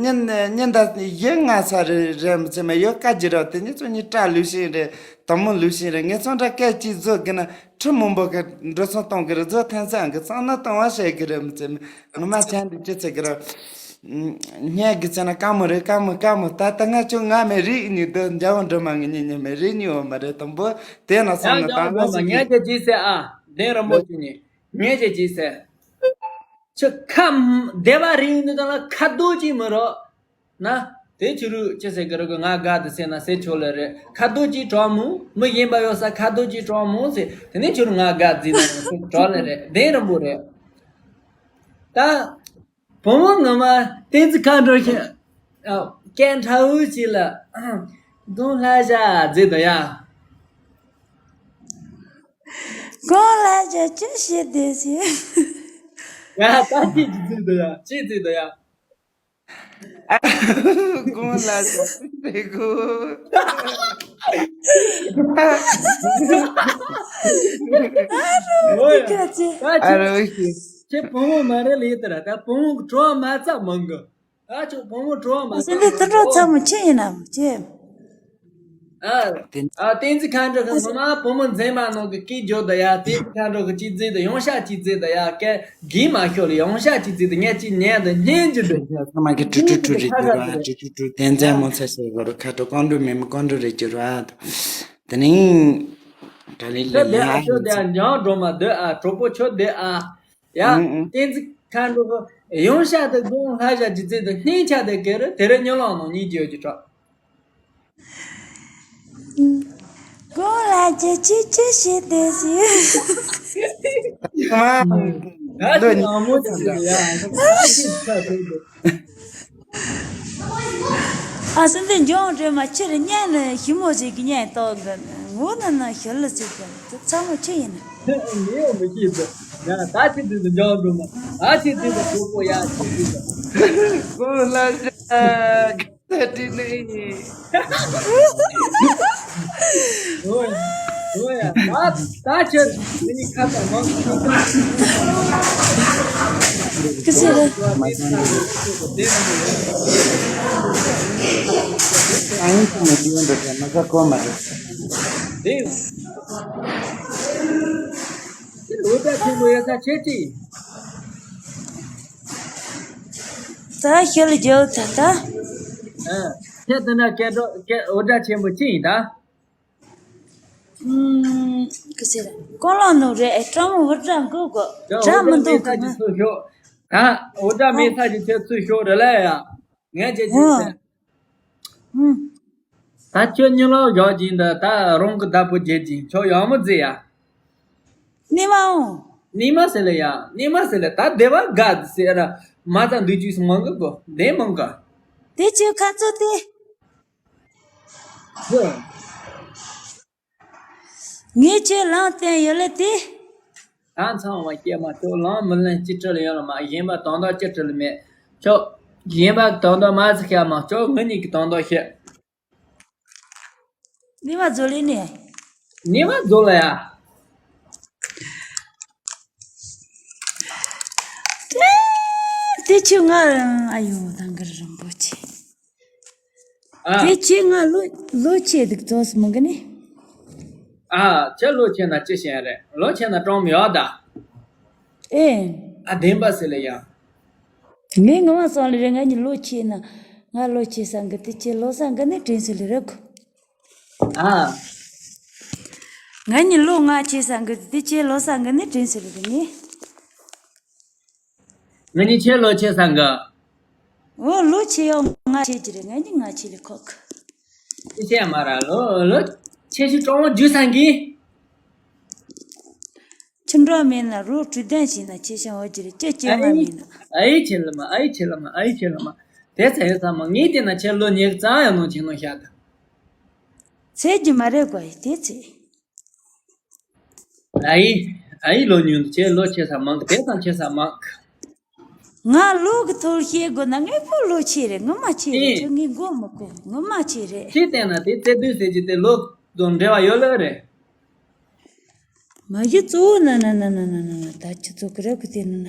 ཉིན་ཉིན་ད་ཡེ་ང་ས་རེད་རེད་མི་ཚེ་མ་ཡོད་ཀ་ཅི་རེད། དེ་ནི་ཚོ་ཉིད་སྐྲ་ལུས་ཤིང་རེད། དང་མོ་ལུས་ཤིང་རེད། ངས་ཚོང་འདྲ་སྐད་ཅིག་བཟོ་གི་ན་ཁྲི་མང་པོ་གི་འགྲོ་སོང་གཏོང་གི་རེད། བཟོ་ཐེངས་སང་གི་གཙང་ན་གཏོང་བ་བྱེད་གི་རེད། མི་ཚེ་མ་ངོ་མ་ཆང་འདི་ཅི་ཚེ་གི་རེད། སྙད་གི་ཚེ་ན་དཀའ་མོ་རེད། དཀའ་མོ་དཀའ་མོ། ད་ལྟ་ང་ཆུང་ང་མེད་རིག་ནི་འདི་འཇའ་བོ་འགྲོ་མ་ངི་ཉི་ཉི་མེད་རིག་ནི་འོ་མ་རེད། དང་པོ་དེ་ན་སོང་ན་ཡང་དང་ཡང་ང་ཞིག་ངས་ཀྱི་ཅི་ཟེར་ཨ། བདེན་རིན་པོ་ཆེ་ནི་ངས་ཀྱི་ཅི་ཟེར། ཁྱོད་ཁ་བདེ་བ་རིག་ནི་དང་ལ་ཁ་རྡོ་ཅིག་མི་རོ། ན། དེ་ཆུ་རུ་ཅི་ཟེར་གི་རེད་གི། ང་དགའ་དུ་ཟེར་ན་ཟེར་ཆོག་ལེ་རེད། ཁ་རྡོ་ཅིག་གྲོགས་མོ། མི་གཞན་པ་ཡོད་ས་ཁ་རྡོ་ཅིག་གྲོགས་མོ་ཟེར། དེ་ནས་ཆུ་རུ་ང་དགའ་རྫི་ན་ཟེར་གྲོགས་ལེ་རེད། བདེན་རིན་པོ་རེད། ད། བུ་མོ་ངོ་མ་བསྟན་འཛིན་མཁའ་འགྲོ་ཞིག་ཨ། སྐད་ཕྲ་བོ་ཞིག་ལ། དགོང་ལྷ་བྱ་རྫི་དོ་ཡ། དགོང་ལྷ་བྱ་ཅི་བྱེད་དེ་ཟེར། ཡ་ད་ཅི་ཅི་རྫི་དོ་ཡ། ཅི་རྫི་དོ་ཡ། དགོང་ལ་ཟ་ཟི་རེད་གོ། ཨ་རོ་ཨ་རོ་ཨ་ཤི། ཁྱེད་བུ་མོ་མ་རེད་ལེ་དེ་ར། ད་བུ་མོ་གི་བྲོ་བ་མ་ཚ་མང་གི། ཨ་ཅོ་བུ་མོ་བྲོ་བ་མ་ཚ་སེམས་པའི་དུད་འགྲོ་ཚ་མོ་ཁྱེད་ཡིན་ནམ་ཁྱེད། ཨ། ཨ། བསྟན་འཛིན་མཁའ་འགྲོ་གི་ངོ་མ་བུ་མོ་མཛེས་མ་ནང་གི་སྐད་རྒྱོབ་ད་ཡ། བསྟན་འཛིན་མཁའ་འགྲོ་གི་ཅི་རྫི་ད་ཡོང་ཤ་ཅི་རྫི་ད་ཡ། སྐད་གིས་མ་ཤོར་ལ་ཡོང་ཤ་ཅི་རྫི་ད། ངས་ཅི་ཉན་ད་སྙན་རྒྱུ་འདུག་ཚང་མ་གི་ཀྲུ་ཀྲུ་ཀྲུ་རེ་རྒྱུ་ར། ཀྲུ་ཀྲུ་ཀྲུ། བསྟན་འཛིན་མོ་ཚ་ཤེས་གོ་རུ་ཁ་དྲོ་ཀོང་ཀྲུ་མེ་མི་ཀོང་ཀྲུ་རེ་རྒྱུ་ར། དེ་ནི་གྲ་ལི་ལི་ལི་ཨ་ཤོ་དེ་ཨ་འཇང་སྒྲོལ་མ་དེ་ཨ་གྲོགས་པོ་ཁྱོད་དེ་ཨ། ཡ། ཨུ་ཨུ། བསྟན་འཛིན་མཁའ་འགྲོ་གི་ཡོང་ཤ་དེ་དགོང་ལྷ་བྱ་ཅི་རྫི་ད་སྙན་ཆ་དེ་ཀེ་རེ་དེ་རེ་ཉོ་ལོང་ནང་གཉིས་རྒྱུ་རྒྱུ་གྲོགས། ཀོ་ལ་ཅི་ཅི་ཅི་ཞིག་དེ་ཞིག་ང་ཞིག་ལང་མོ་ཅིག་ཡ། ཨ་སེམས་དེ་འཇོང་འདྲེ་མ་ཁྱེར་གཉན་ནི་ཞི་མོ་ཞིག་གི་གཉན་ཏོག་གི་ངོ་ན་ན་ཞོལ་ལ་ཚིག་གི་ཚ་མོ་ཆེ་ཡིན་ན། ངས་ཡང་མི་ཤེས་ཟེར། ཡང་ད་ཁྱེད་དུས་སུ་འཇོག་འགྲོ་མ། ད་ཁྱེད་དུས་སུ་གྲོགས་པོ་ཡ་ཁྱེད་དུས་སུ། ཀོ་ལ་ཤ་ཁ་ཏི་ནི། ཨོ་ཡ། ཨོ་ཡ། ད་ད་ཁྱེད་མི་ནི་ཁ་ད་མང་གི་ཁ། ཀི་སི་རེད། ཨ་ཡིན་གྱི་མི་དེ་འདྲ་དེ་མ་ཟ་གོ་མ་རེད། དེ། ལོ་ད་ཆེན་པོ་ཡ་ས་ཁྱེད་ཅི། ད་ཤེལ་རྒྱག་ད་ད། ཨ། ཁྱེད་དེ་འདྲ་སྐད་གྲགས་སྐད་འོ་ད་ཆེན་པོ་ཅི་ཡིན་ད། ཨུམ། ག་ཟེར། ཀོ་ལོ་ནུ་རེད་ཨེ་ཀྲང་མོ་བུ་ཀྲང་གོ་གོ་ཀྲང་མི་འདུག་གི་ང་། ད་འོ་ད་མེད་ས་ཀྱི་ཁྱེད་ཚུར་ཤོག་རེ་ལ་ཡ། ངས་ཁྱེད་ཅི་ཟེར། ཨུམ། ད་ཁྱོད་གཉིད་ལོག་བཞག་ཅིང་འདི་ད་རང་གི་བདག་པོ་བརྗེད་ཅིང་ཁྱོད་ཡག་མོ་བརྩི་ཡ། ནི་མ་འོང་། ནི་མ་ཟེར་ལ་ཡ། ནི་མ་ཟེར་ལ་ད་བདེ་བ་དགའ་ཟེར་ར། མ་ད་འདུག་ཅུས་མང་གི་གོ་བདེ་མང་ག་དེ་ཁྱོད་ཁ་ཚོ་དེ། ཧོ། ངས་ཁྱོད་ལངས་བསྟན་ཡོད་ལ་དེ། ད་ཚང་བ་སྐྱེས་མ་ཁྱོད་ལངས་མི་ལེན་ཅི་སྤྲད་ལ་ཡོད་ལ་མ་གཞན་པ་དོན་དག་ཅི་སྤྲད་ལ་མེད། ཁྱོད་གཞན་པ་དོན་དག་མ་ཟིག་བཤད་མ་ཁྱོད་ངེད་གཉིས་ཀྱི་དོན་དག་བཤད། ནི་མ་རྫོགས་ལེ་ནི། ནི་མ་རྫོགས་ལ་ཡ། དེ་དེ་ཁྱོད་ང་ཨ་ཡོ་དང་གར་རིན་པོ་ཆེ། ཨ། དེ་ཁྱོད་ང་ལོ་ལོ་ཆེ་འདུག་ཙོགས་མི་གི་ནི། ཨ། ཁྱོད་ལོ་ཆེ་ན་ཅི་ཞིག་རེད། ལོ་ཆེ་ན་གྲོང་མི་ཡོད་ད། ཨེ། ཨ་བདེན་པ་ཟེར་ལ་ཡ། ངས་ངོ་མ་སོང་ལ་རེད། ང་གཉིས་ལོ་ཆེ་ན། ང་ལོ་ཆེ་ས་འགི་དེ་ཁྱེད་ལོ་ས་འགི་ནི་དྲན་སོང་ལ་རེད་གོ་ཨ། ང་གཉིས་ལོ་ང་ཆེ་ས་འགི་དེ་ཁྱེད་ལོ་ས་འགི་ནི་དྲན་སོང་ལ་རེད་ངས། ང་གཉིས་ཁྱེད་ལོ་ཆེ་ས་འགི། འོ་ལོ་ཆེ་ཡོང་ང་ཆེ་གི་རེད། ང་གཉིས་ང་ཆེ་ལ་ཁོག་གི་ཅི་བྱས་མ་ར་ལོ་ལོ་ཆེ་ཤོས་གྲོང་བ་རྒྱུ་ས་འགི། ཁྱིམ་གྲོགས་མེད་ན་རོགས་གྲོས་དོན་བྱས་ན་ཆེ་ཞིང་འོ་ཅི་རེད་ཅི་སྐྱེ་ང་མེད་ན། ཨ་ཡེ་ཆེ་ལ་མ་ཨ་ཡེ་ཆེ་ལ་མ་ཨ་ཡེ་ཆེ་ལ་མ་ཨ་ཡེ་ཆེ་ལ་མ། དེ་ཚ་ཡོད་ས་མ་ངས་བལྟས་ན་ཁྱེད་ལོ་ཉི་ཤུ་རྩ་ཡང་ནང་ཆེ་ནང་ཤ་ད། ཚེ་རྒྱུ་མ་རེད་གོ་ཡི་དེ་ཚེ། ཨ་ཡེ་ཨ་ཡེ་ལོ་ཉུང་དུ་ཁྱེད་ལོ་ཆེ་ས་མང་གི་དེ་ཙམ་ཆེ་ས་མང་གི་ང་ལོ་གི་ཐོག་བཤད་དགོས་ན་ངའི་བུ་ལོ་ཆེ་རེད། ངོ་མ་ཆེ་རེད། ཨེ། ཁྱོད་ངའི་མགོ་མི་གོ་ངོ་མ་ཆེ་རེད། ཅི་བལྟས་ན་དེ་བརྩེ་དུས་ཟེར་གྱི་དེ་ལོ་དང་འབྲེལ་བ་ཡོད་ལོས་རེད། མ་གཞི་གཙོ་བོ་ན་ན་ན་ད་ཁྱི་ཚོ་གི་ར་གི་དེ་ན་ན་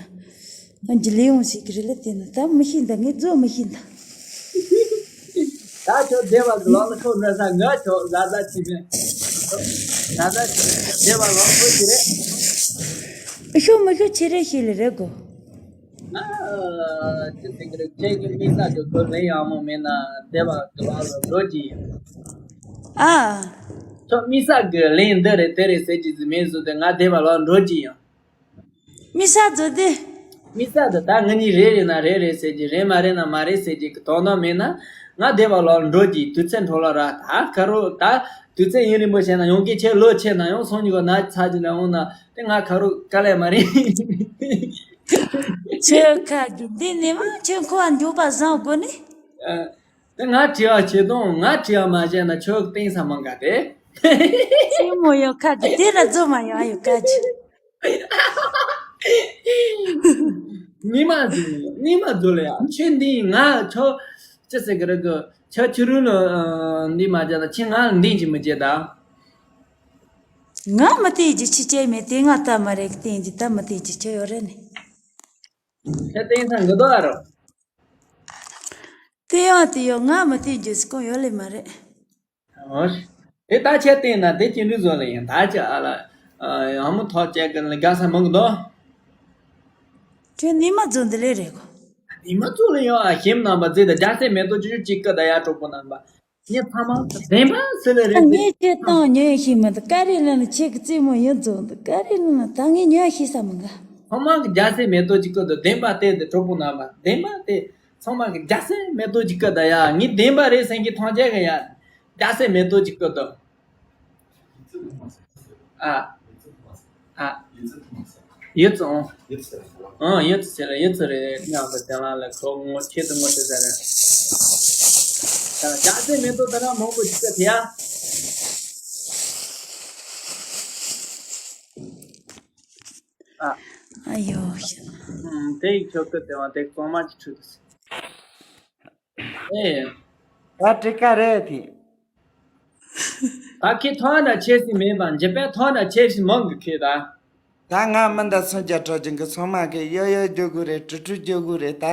ང་འཇི་ལེ་ཡོང་ཟེར་གི་རེད་ལ་དེ་ན་ད་མི་ཤེས་ད་ངས་རྫོགས་མི་ཤེས་ད། ད་ཁྱོད་བདེ་བ་གི་ལོག་ལ་ཁོ་འདྲ་ས་ང་ཁྱོད་ཟ་ཟ་ཅི་མེད། ཟ་ཟ་ཅི་མེད་བདེ་བ་ལོག་ཁོ་ཅི་རེད། ཤོ་མི་ཤོ་ཆེ་རེ་ཤེས་ལེ་རེད་གོ་ང་ཅི་ཟེར་གི་རེད། ཁྱེད་ཀྱི་མི་ས་གི་ཁོ་ལེན་ཡག་མོ་མེད་ན་བདེ་བ་གི་ལོག་ལ་འགྲོ་གི་ཡིན། ཨ། ཁྱོད་མི་ས་གི་ལེན་འདི་རེད་དེ་རེད་ཟེར་གྱི་ཟི་མེད་ཟོ་དེ་ང་བདེ་བ་ལོག་འགྲོ་གི་ཡིན། མི་ས་ཟོ་དེ། མི་ས་དེ་ད་ང་གཉིས་རེད་རེད་ན་རེད་རེད་ཟེར་གྱི་རེད་མ་རེད་ན་མ་རེད་ཟེར་གྱི་གི་དོན་དག་མེད་ན་ང་བདེ་བ་ལོག་འགྲོ་གི་དུས་ཚོད་འཕྲོ་ལ་ར་ད་ཁ་རོ་ད་དུས་ཚོད་ཡུན་རིང་པོ་བྱས་ན་ཡོང་གི་ཁྱེད་ལོ་ཆེ་ན་ཡང་སོང་གི་གོ་ན་ཚ་གྱི་ན་འོང་ན་དེ་ང་ཁ་རོ་དཀའ་ལས་མ་རེད། ཁྱོད་ཁ་གི་འདི་ནི་མ་ཁྱོད་ཁོ་བ་འཇོག་པ་བཟང་དགོ་ནི། ཨ། དེ་ང་དྲི་བ་བྱེད་དང་ང་དྲི་བ་མ་བྱས་ན་ཁྱོད་གཏིང་ས་མང་ག་དེ། སེ་མོ་ཡོད་ཁ་གི་དེ་ལ་རྫོ་མ་ཡོད་ཨ་ཡོད་ཁ་གི་ཉི་མ་རྫོ་ཉི་མ་རྫོ་ལ་ཡ་ཁྱོད་འདི་ང་ཁྱོད་ཅི་ཟེར་གི་རེད་གི་ཁྱོད་ཁྱི་རུ་ལ་འདི་མ་བྱས་ན་ཁྱི་ང་ལ་འདི་ཅི་མི་བྱེད་ད། ང་མི་བལྟས་ཀྱི་ཁྱི་སྐྱེས་མེད་དེ་ང་ལྟ་མ་རེད་གི་བསྟན་གྱི་ད་མི་བལྟས་ཀྱི་ཁྱི་ཡོད་རེད་ནི། ཁྱེད་བསྟན་ས་འགི་དོ་ཨ་རོ། དེ་ཡང་དེ་ཡང་ང་མི་བལྟས་རྒྱུ་ཟིག་གང་ཡོད་ལེ་མ་རེད། ཨོ། དེ་ད་ཁྱེད་བལྟས་ན་དེ་ཅི་འདྲ་བཟོ་ལེ་ཡང་ད་ཅི་ཨ་ལ། ཡང་མོ་ཐོག་བཅད་གི་ལ་དགའ་ས་མང་གི་དོ། ཁྱོད་ནི་མ་རྫོགས་འདི་ལེ་རེད་གོ་ནི་མ་རྫོགས་ལེ་ཡང་ཨ་ཞིམ་ནང་པ་རྫི་ད་རྒྱ་སེ་མེ་ཏོག་ཅི་ཅི་ཀི་ད་ཡ་གྲོགས་པོ་ནང་པ། ངས་ཚང་མ་བདེན་པ་ཟེར་ལེ་རེད་ངས་ཁྱེད་བཏང་ཉོན་ཤེས་མི་འདུག་ཀ་རེ་ལ་ནི་ཁྱེད་ཀྱི་རྩེད་མོ་ཡོད་རྫོགས་འདུག་ཀ་རེ་ལ་ནི་ད་ངས་ཉོན་ཤེས་ས་མི་འགའ། ཚང་མ་གི་རྒྱ་སེ་མེ་ཏོག་ཅི་ཀི་དོ་བདེན་པ་དེ་དེ་གྲོགས་པོ་ནང་པ་བདེན་པ་དེ། ཚང་མ་གི་རྒྱ་སེ་མེ་ཏོག་ཅི་ཀི་ད་ཡ་ངས་བདེན་པ་རེད་སེང་གི་ཐང་ཆད་གི་ཡ། རྒྱ་སེ་མེ་ཏོག་ཅི་ཀི་དོ། ཨ། ཨ། ཡུ་ཙི་འོང་། ཨང་། ཡུ་ཙི་ཟེར་ལ་ཡུ་ཙི་རེད། མཉམ་དུ་དེ་ལ་ལ་ཁོ་ངོ་ཁྱེད་དུ་ངོ་དེ་ཟེར་ནས། ད་རྒྱ་སེ་མེ་ཏོག་དེ་རང་མང་པོ་ཅིག་ཟེར་ཡ། ཨ། ཨ་ཡོ། ཨུམ། དེ་ཡི་ཁྱོད་ཀྱི་དེ་བ་དེ་གཙང་མ་ཅིག་ཁྲུད་དུ་ཟེར། ཨེ། ད་དྲི་ཀ་རེད་དེ། ད་ཁྱེད་ཐོག་ན་ཆེ་སི་མེད་པ་འཇིབ་པའི་ཐོག་ན་ཆེ་སི་མང་གི་ཁྱེད་ད། ད་ང་མི་འདའ་སུན་རྒྱ་གྲོ་ཅན་གི་ཚང་མ་གི་ཡོ་ཡོ་རྒྱུ་དགུ་རེད། ཀྲུ་ཀྲུ་རྒྱུ་དགུ་རེད། ད་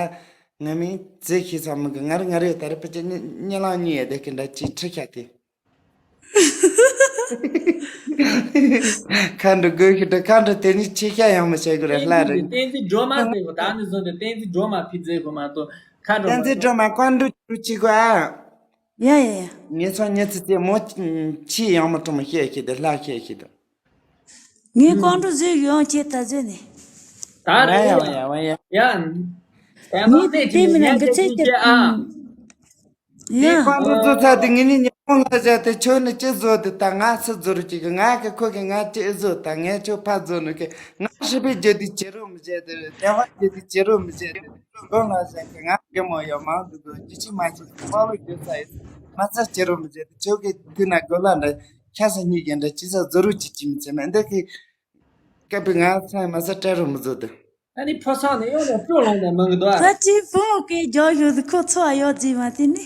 ང་མི་ཙི་ཁྱི་ཚང་མ་གི་ང་རེ་ང་རེ་ད་རེ་ཕ་ཅི་ཉི་ཉི་ལང་ཉི་ཡ་དེ་གི་འདྲ་ཅི་ཁྲི་ཁ་དེ། ཁ་འགྲོ་དགོས་ཤི་འགྲོ། ཁ་འགྲོ་དེ་ནི་ཆེ་ཤ་ཡང་མི་བྱེད་དགོས་རེད། ལྷ་རེད། བསྟན་འཛིན་སྒྲོལ་མ་ཟེར་གོ་ད་ནི་བཟོ་དེ་བསྟན་འཛིན་སྒྲོལ་མ་ཕི་ཟེར་གོ་མ་གཏོགས་ཁ་འགྲོ་བསྟན་འཛིན་སྒྲོལ་མ་བཀའ་འགྲོ་རུ་ཅི་གོ་ཨ། ཡ་ཡ་ཡ། ངེད་ཚོ་ཉི་ཚེ་ཚེ་མོ་ཆེ་ཡང་མ་གྲོང་མ་བཤད་ཤི་དེ་ལྷ་བཤད་ཤི་དེ། ངས་ཀོང་ཀྲུ་ཟོས་ཡོང་ཁྱེད་ད་ཟོས་ནས། ད་རེད་ཡ་ཡ་ཡ་ཡ། ཡ། ངས་དེ་མི་ན་འདི་ཚེ་ཁྱེད་ཨ། ཡ། ངས་ཀོང་ཀྲུ་བཟོ་ཚར་དེ་ངས་ནི་ཉི་ཧོང་ལ་བཞག་དེ་ཁྱོད་ནི་ཅི་བཟོ་དེ་ད་ང་སུ་བཟོ་རུ་ཅིག་གི་ང་གི་ཁོ་གི་ང་ཅི་བཟོ་ད་ངས་ཁྱོད་ཕ་བཟོ་ནི་གི་ང་ཧྲི་པི་རྒྱུ་དེ་ཅི་རུ་མི་བྱེད་དེ་རེད། དེ་བ་རྒྱུ་དེ་ཅི་རུ་མི་བྱེད་དེ་རེད། དགོན་ལ་བཞག་གི་ང་རྒན་མོ་ཡོད་མང་དུ་དགོས་ཅི་ཅི་མ་ཅི་དཔའ་བོ་རྒྱུ་ས་ཡིན་མ་ཚ་ཅི་རུ་མི་བྱེད་དེ་ཁྱོད་གི་དུས་ན་དགོན་ལ་འདྲ་ཤ་ས་གཉིས་ཀྱི་འདྲ་ཅི་ས་བཟོ་རུ་ཅི་ཅི་མི་བྱེད་མ་འདི་གི་སྐབས་ང་ཚང་མ་ས་སྤྲད་རུ་མི་བཟོ་དེ། ཨ་ནི་ཕོ་སང་ནས་གཡོག་ནས་སྤྲོ་ལངས་ནས་མང་གི་འདུག་ཨ། ད་ཅི་བུ་མོ་སྐད་རྒྱག་ཡོད་དུ་ཁོ་ཚོ་ཨ་ཡོད་ཟིན་མ་དེ་ནི།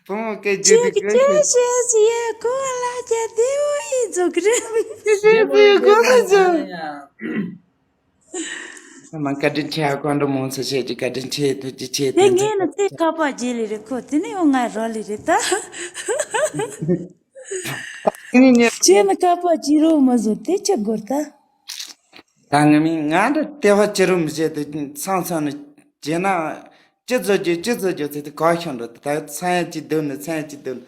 བུ་མོ་སྐད་རྒྱག་ཅི་གི་ཅི་ཤེས་ཟི་ཡ་ཁོ་ལ་རྒྱ་དེ་བོ་ཡི་རྫོགས་རེད། ཅི་ཤེས་ཟི་ཡ་ཁོ་ལ་རྒྱ། ཨ་མ་བཀའ་དྲིན་ཆེ། ཨ་ཀོང་ཀྲུ་མང་ཚོ་བྱེད་ཀྱི་བཀའ་དྲིན་ཆེ། ཐུགས་རྗེ་ཆེ། དེ་ཐུགས་རྗེ་ངས་ནི་ཚེ་ཁ་པར་རྗེས་ལི་རེད་ཁོ་དེ་ནི་ཡང་ང་རོ་ལི་རེད་ད། ཁྱེད་ནི་ཁ་པར་ཅི་རོ་མ་བཟོ་དེ་ཆི་དགོས་ད། ད་ངས་མིན་ང་འདྲ་ལྟེ་བ་ཅི་རུ་མི་བྱེད་དེ་ཚང་ཚང་ནི་བྱས་ན་ཅི་བཟོ་རྒྱུ་ཅི་བཟོ་རྒྱུ་ཟེར་དེ་ག་ཤོང་འགྲོ་དེ་ད་ཚང་ཡ་ཅི་སྡོད་ནི་ཚང་ཡ་ཅི་སྡོད་ནི་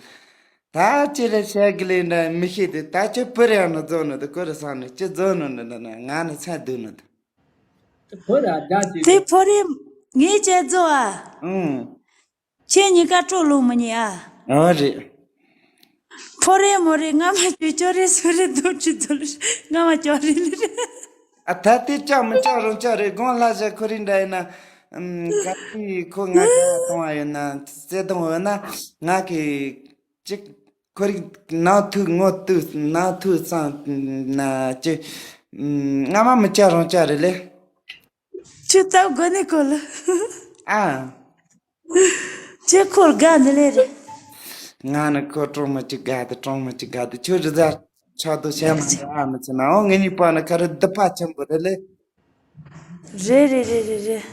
ད་ཅི་རེ་བྱས་གི་ལེ་འདྲ་མི་ཤེས་དེ་ད་ཅི་པུ་རེ་ཡང་ནི་བཟོ་ནི་དེ་ཀུ་རེ་སང་ནི་ཅི་བཟོ་ནི་འདྲ་འདྲ་ན་ང་ནི་ཚང་སྡོད་ནི་དེ། དེ་ཕོ་རེ་ངས་ཅི་བཟོ་ཨ། ཨང་། ཁྱེད་གཉིས་ཀ་སྤྲོ་ལོ་མི་ཉེ་ཨ། ཨོ་རེད། ཕོ་རེ་མོ་རེ་ང་མ་ཅོ་ཅོ་རེ་སུ་རེ་དོ་ཅི་དོ་རེ་ང་མ་ཅོ་རེ་ལེ་རེ། ཨ་ད་དེ་ཅག་མི་ཅག་རང་ཅག་རེ་དགོང་ལྷ་བཞག་ཁོ་རེ་འདྲ་ཡིན་ན། ཨམ། ག་དུས་ཁོ་ང་ཅག་གཏོང་བ་ཡོད་ན་བརྩེ་དུང་ཡོད་ན་ང་གི་ཅིག་ཁོ་རེ་ནང་ཐུག་ངོ་ཐུག་ནང་ཐུག་ཙང་ན་ཅི། ཨམ། ང་མ་མི་ཅག་རང་ཅག་རེ་ལེ། ཁྱོད་སྟབས་དགོས་ནི་གོ་ལ། ཨ། ཁྱོད་ཁོར་དགའ་འདི་ལས་རེད། ང་ནི་ཁོ་གྲོང་མི་གཅིག་དགའ་དེ་གྲོང་མི་གཅིག་དགའ་དེ་ཁྱོད་རི་ཟ་ཆགས་དུ་བྱས་མ་འདི་ཨ་མི་ཚེ་ན་འོ་ངེད་གཉིས་པ་ནི་ཁ་རི་སྡུག་པ་ཆེན་པོ་རེད་ལེ། རེད་རེད་རེད་རེད་རེད།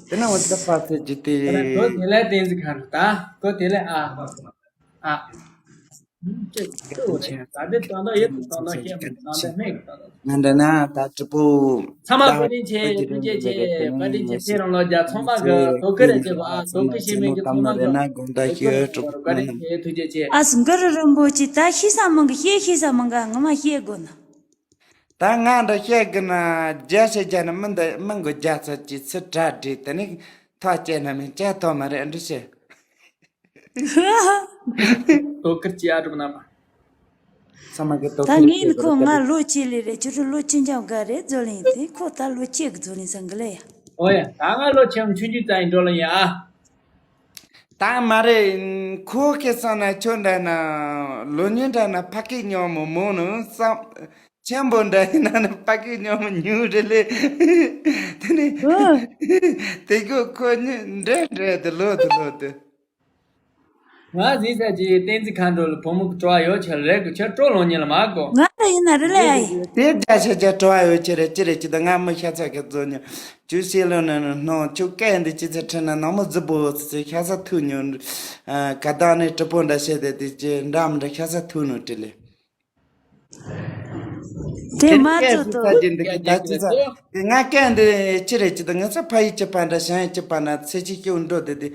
དེ་ན་འོ་སྡུག་པ་ཚེ་ཇི་དེ། ཁོ་དེ་ལས་བསྟན་ཟིག་ག་རུ་ད་ཁོ་དེ་ལས་ཨ། ཨ། ད་ལྟ་ཡོད་དུ་དང་དང་བཤད་མི་དང་དང་སྨད་ཀྱི་དང་དང་། ང་འདྲ་ན་ད་ཀྲི་པུ། ཚང་མ་བཀའ་དྲིན་ཆེ། ཐུགས་རྗེ་ཆེ། བཀའ་དྲིན་ཆེ། ཚེ་རིང་ལོ་བརྒྱ། ཚང་མ་གི་དོ་ཁུར་རེ་བྱེད་པ། དོ་ཁུར་བྱེད་མི་གི་ཚང་མ་གི་དོ་ཁུར་རེ་བྱེད་པ། བཀའ་དྲིན་ཆེ། ཐུགས་རྗེ་ཆེ། ཨ་སུ་གུ་རུ་རིན་པོ་ཆེ་ད་ཤེས་ས་མང་གི་ཤེས་ཤེས་ས་མང་ག་ངོ་མ་ཤེས་དགོས་ན། ད་ང་འདྲ་བཤད་གི་ན་རྒྱ་ཆེ་རྒྱ་ནི་མི་འདི་མི་མགོ་རྒྱ་ཚ་ཅི་ཚི་གྲ་འདྲི་དེ་ནི་ཐག་བཅད་ན་མི་བཅད་ཐོག་མ་རེད་འདྲི་ཤེས། དོ་ཁུར་གྱི་ཨ་གྲུབ་རྣམ་པ། ཚང་མ་གི་དོ་ད་ཁུར་ངས་ནི་ཁོ་ང་ལོ་ཆེ་ལེ་རེད། ཁྱོད་ཚོ་ལོ་ཆེ་འཇམ་ག་རེད་རྫོ་ལིན་དེ་ཁོ་ད་ལོ་ཆེ་གི་རྫོ་ལིན་སང་གི་ལེ་ཡ། ཨོ་ཡ་ད་ང་ལོ་ཆེ་ཆུང་ཆུང་ཙམ་ཡིན་འགྲོ་ལ་ཡ། ད་མ་རེད། ཁོ་ཁེ་སང་ན་ཁྱོད་འདྲ་ན་ལོ་ཉིན་འདྲ་ན་ཕ་སྐད་ཉོ་མོ་མོ་ནུ་བསམ། ཆེན་པོ་འདྲ་ཡིན་ན་ནི་ཕ་སྐད་ཉོ་མོ་ཉུང་རེད་ལེ། དེ་ནི་ཨོ། དེ་གོ་ཁོ་ཉིད་འདྲེ་འདྲེ་དེ་ལོ་དེ་ལོ་དེ། ང་ཟིན་ས་ཅི་བསྟན་འཛིན་མཁའ་འགྲོ་ལ་བུ་མོ་གི་སྤྲོ་བ་ཡོད་ཆེ་ལ་རེད་གི་ཁྱོད་སྤྲོ་ལོང་ཉིན་ལ་མ་གོ། ང་ལ་ཡིན་ན་རེ་ལེ་ཨ་ཡི། དེ་རྒྱ་ཆེ་རྒྱ་སྤྲོ་བ་ཡོད་ཆེ་རེད་ཅི་རེད་ཅི་ད་ང་མི་ཤ་ཚ་གི་རྫོ་ཉོ། ཅུ་ཤེས་ལོ་ན་ནོ་ཁྱོད་སྐད་འདི་ཅི་ཚེ་ཁྲི་ན་ནང་མོ་རྫི་པོ་ཚེ་ཤ་ཚ་ཐུག་ཉོ། ག་དང་ནས་གྲི་པོ་འདྲ་བཤད་དེ་དེ་ཅི་འདྲ་མི་འདྲ་ཤ་ཚ་ཐུག་ནོ་དྲི་ལེ། དེ་མ་ཚོ་དོ། ང་སྐད་འདི་ཅི་རེད་ཅི་ད་ང་ཚོ་ཕ་ཡི་ཅི་པ་འདྲ་ཞང་ཡི་ཅི་པ་ན་ཚེ་ཅི་སྐྱོ་འགྲོ་དེ་དེ་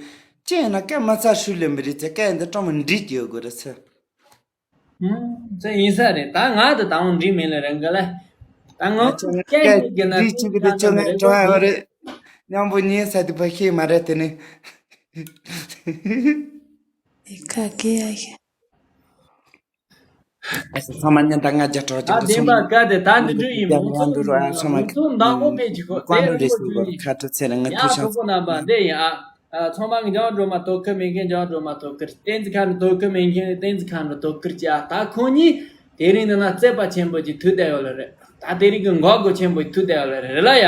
ཅི་ཡིན་ན་སྐད་མ་ཚ་ཧྲུལ་ལེ་མི་རིག་ཚེ་སྐད་འདི་ཀྲོང་མོ་འདྲི་རྒྱུ་དགོས་རེད་ཚེ། ཚེ་ཡིན་ས་རེད་ད་ང་དང་དང་འདྲི་མེད་ལེ་རེད་འགའ་ལེ། ད་ང་སྐད་འདི་གི་ན་འདྲི་ཅི་གི་དེ་ཅི་ང་ཀྲོང་ཡ་རེད། མཉམ་པོ་ཉིན་ས་དེ་པ་ཤེས་མ་རེད་དེ་ནི། ཨེ་ཁ་སྐད་ཡ་ཤི། ཨེ་ཚང་མ་ཉན་ད། ང་རྒྱ་གྲོགས་ཀྱི་ཨ་འདུག་བདེན་པ་སོང་། ག་དེ་ད་འདི་འདྲ་ཡིན། མང་ཚོགས་མང་ཚོགས་མདང་དགོང་ཕེབས་ཀྱི་ཁོ་དེ་རིང་པོ་བྱུང་ཡིན། ཁ་ཐུག་ཚེ་རིང་། ང་ཡ་ཐུག་ཤང་གྲོགས་པོ་རྣམ་པ་འདི་ཡིན་ཨ། ཨ་ཚང་མ་གི་འཇང་སྒྲོལ་མ་དོ་ཁུར་མེད་མཁན་འཇང་སྒྲོལ་མ་དོ་ཁུར། བསྟན་འཛིན་མཁའ་འགྲོ་དོ་ཁུར་མེད་མཁན་བསྟན་འཛིན་མཁའ་འགྲོ་དོ་ཁུར་གྱི་ཨ། ད་ཁོང་གཉིས་དེ་རིང་འདི་ན་རྩེད་པ་ཆེན་པོ་ཅིག་ཐུག་བསྡད་ཡོད་ལ་རེད། ད་དེ་རིང་གི་འགོག་སྒོ་ཆེན་པོ་ཐུག་བསྡད་ཡོད་ལ་རེད་ལ་ཡ།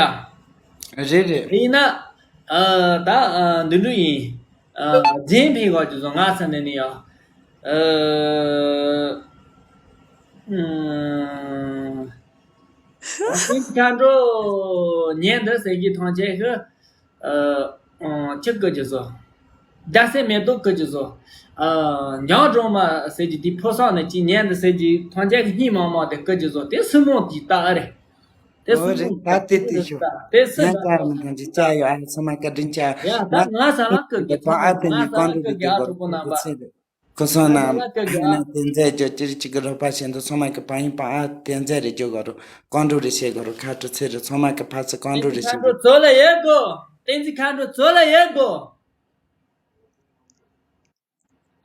རེད་རེད། དེ་ཡིན་ན་ཨ་ད་ཨ་འདི་འདྲ་ཡིན། ཨ་རྗེས་ཕན་གོ་རྒྱུ་བཟོ་ང་ས་ནས་ནི་ཡ། ཨ་ཨུམ། ཨ་བསྟན་འཛིན་མཁའ་འགྲོ་ཉན་འདི་ཟེར་གྱི་ཐང་ཆད་ཤི། ཨ་ཨ་ཅི་བཀོད་རྒྱུ་བཟོ། རྒྱལ་སྲས་མེ་ཏོག་བཀོད་རྒྱུ་བཟོ། ཨ་འཇང་སྒྲོལ་མ་ཟེར་གྱི་དེ་ཕོ་སང་ནས་ཅི་ཉན་འདི་ཟེར་གྱི་ཐང་ཆད་ཀྱི་གཉིས་མང་མང་དེ་བཀོད་རྒྱུ་བཟོ། དེ་སུ་མོ་དེ་ལྟ་ཨ་རེད། དེ་སུ་ཨོ་རེད། མོ་ད་དེ་དེ་ཤོག་དེ་སུ་ང་ལྟ་ཀར་མི་འདང་ཅི་ཅག་ཡོད། ཨ་ཚང་མ་བཀའ་དྲིན་ཆེ། ཡ་ད་ང་ང་ས་ལ་བཀོད་གི་ཚང་མ་ང་ས་ལ་བཀོད་གི་ཨ་གྲོགས་པོ་རྣམ་པ། ཁོ་སོང་ན་ང་ས་ལ་བཀོད་གི་ཨ། དེ་མཛད་རྒྱུ་ཅིག་ཅིག་གི་རོགས་པ་བྱེད་འདུག་ཚང་མ་གི་བང་ཡིན་པ་ཨ་དེ་མཛད་རེ་རྒྱུ་ག་རུ་གང་འགྲོ་རེ་བྱེད་ག་རུ་ཁ་དྲི་ཚེ་རེ་ཚང་མ་གི་ཕ་ཚི་གང་འགྲོ་རེ་བྱེད་ག་རུ། ཚོ་ལ་ཡོད་གོ། བསྟན་འཛིན་མཁའ་འགྲོ་ཚོ་ལ་ཡོད་གོ།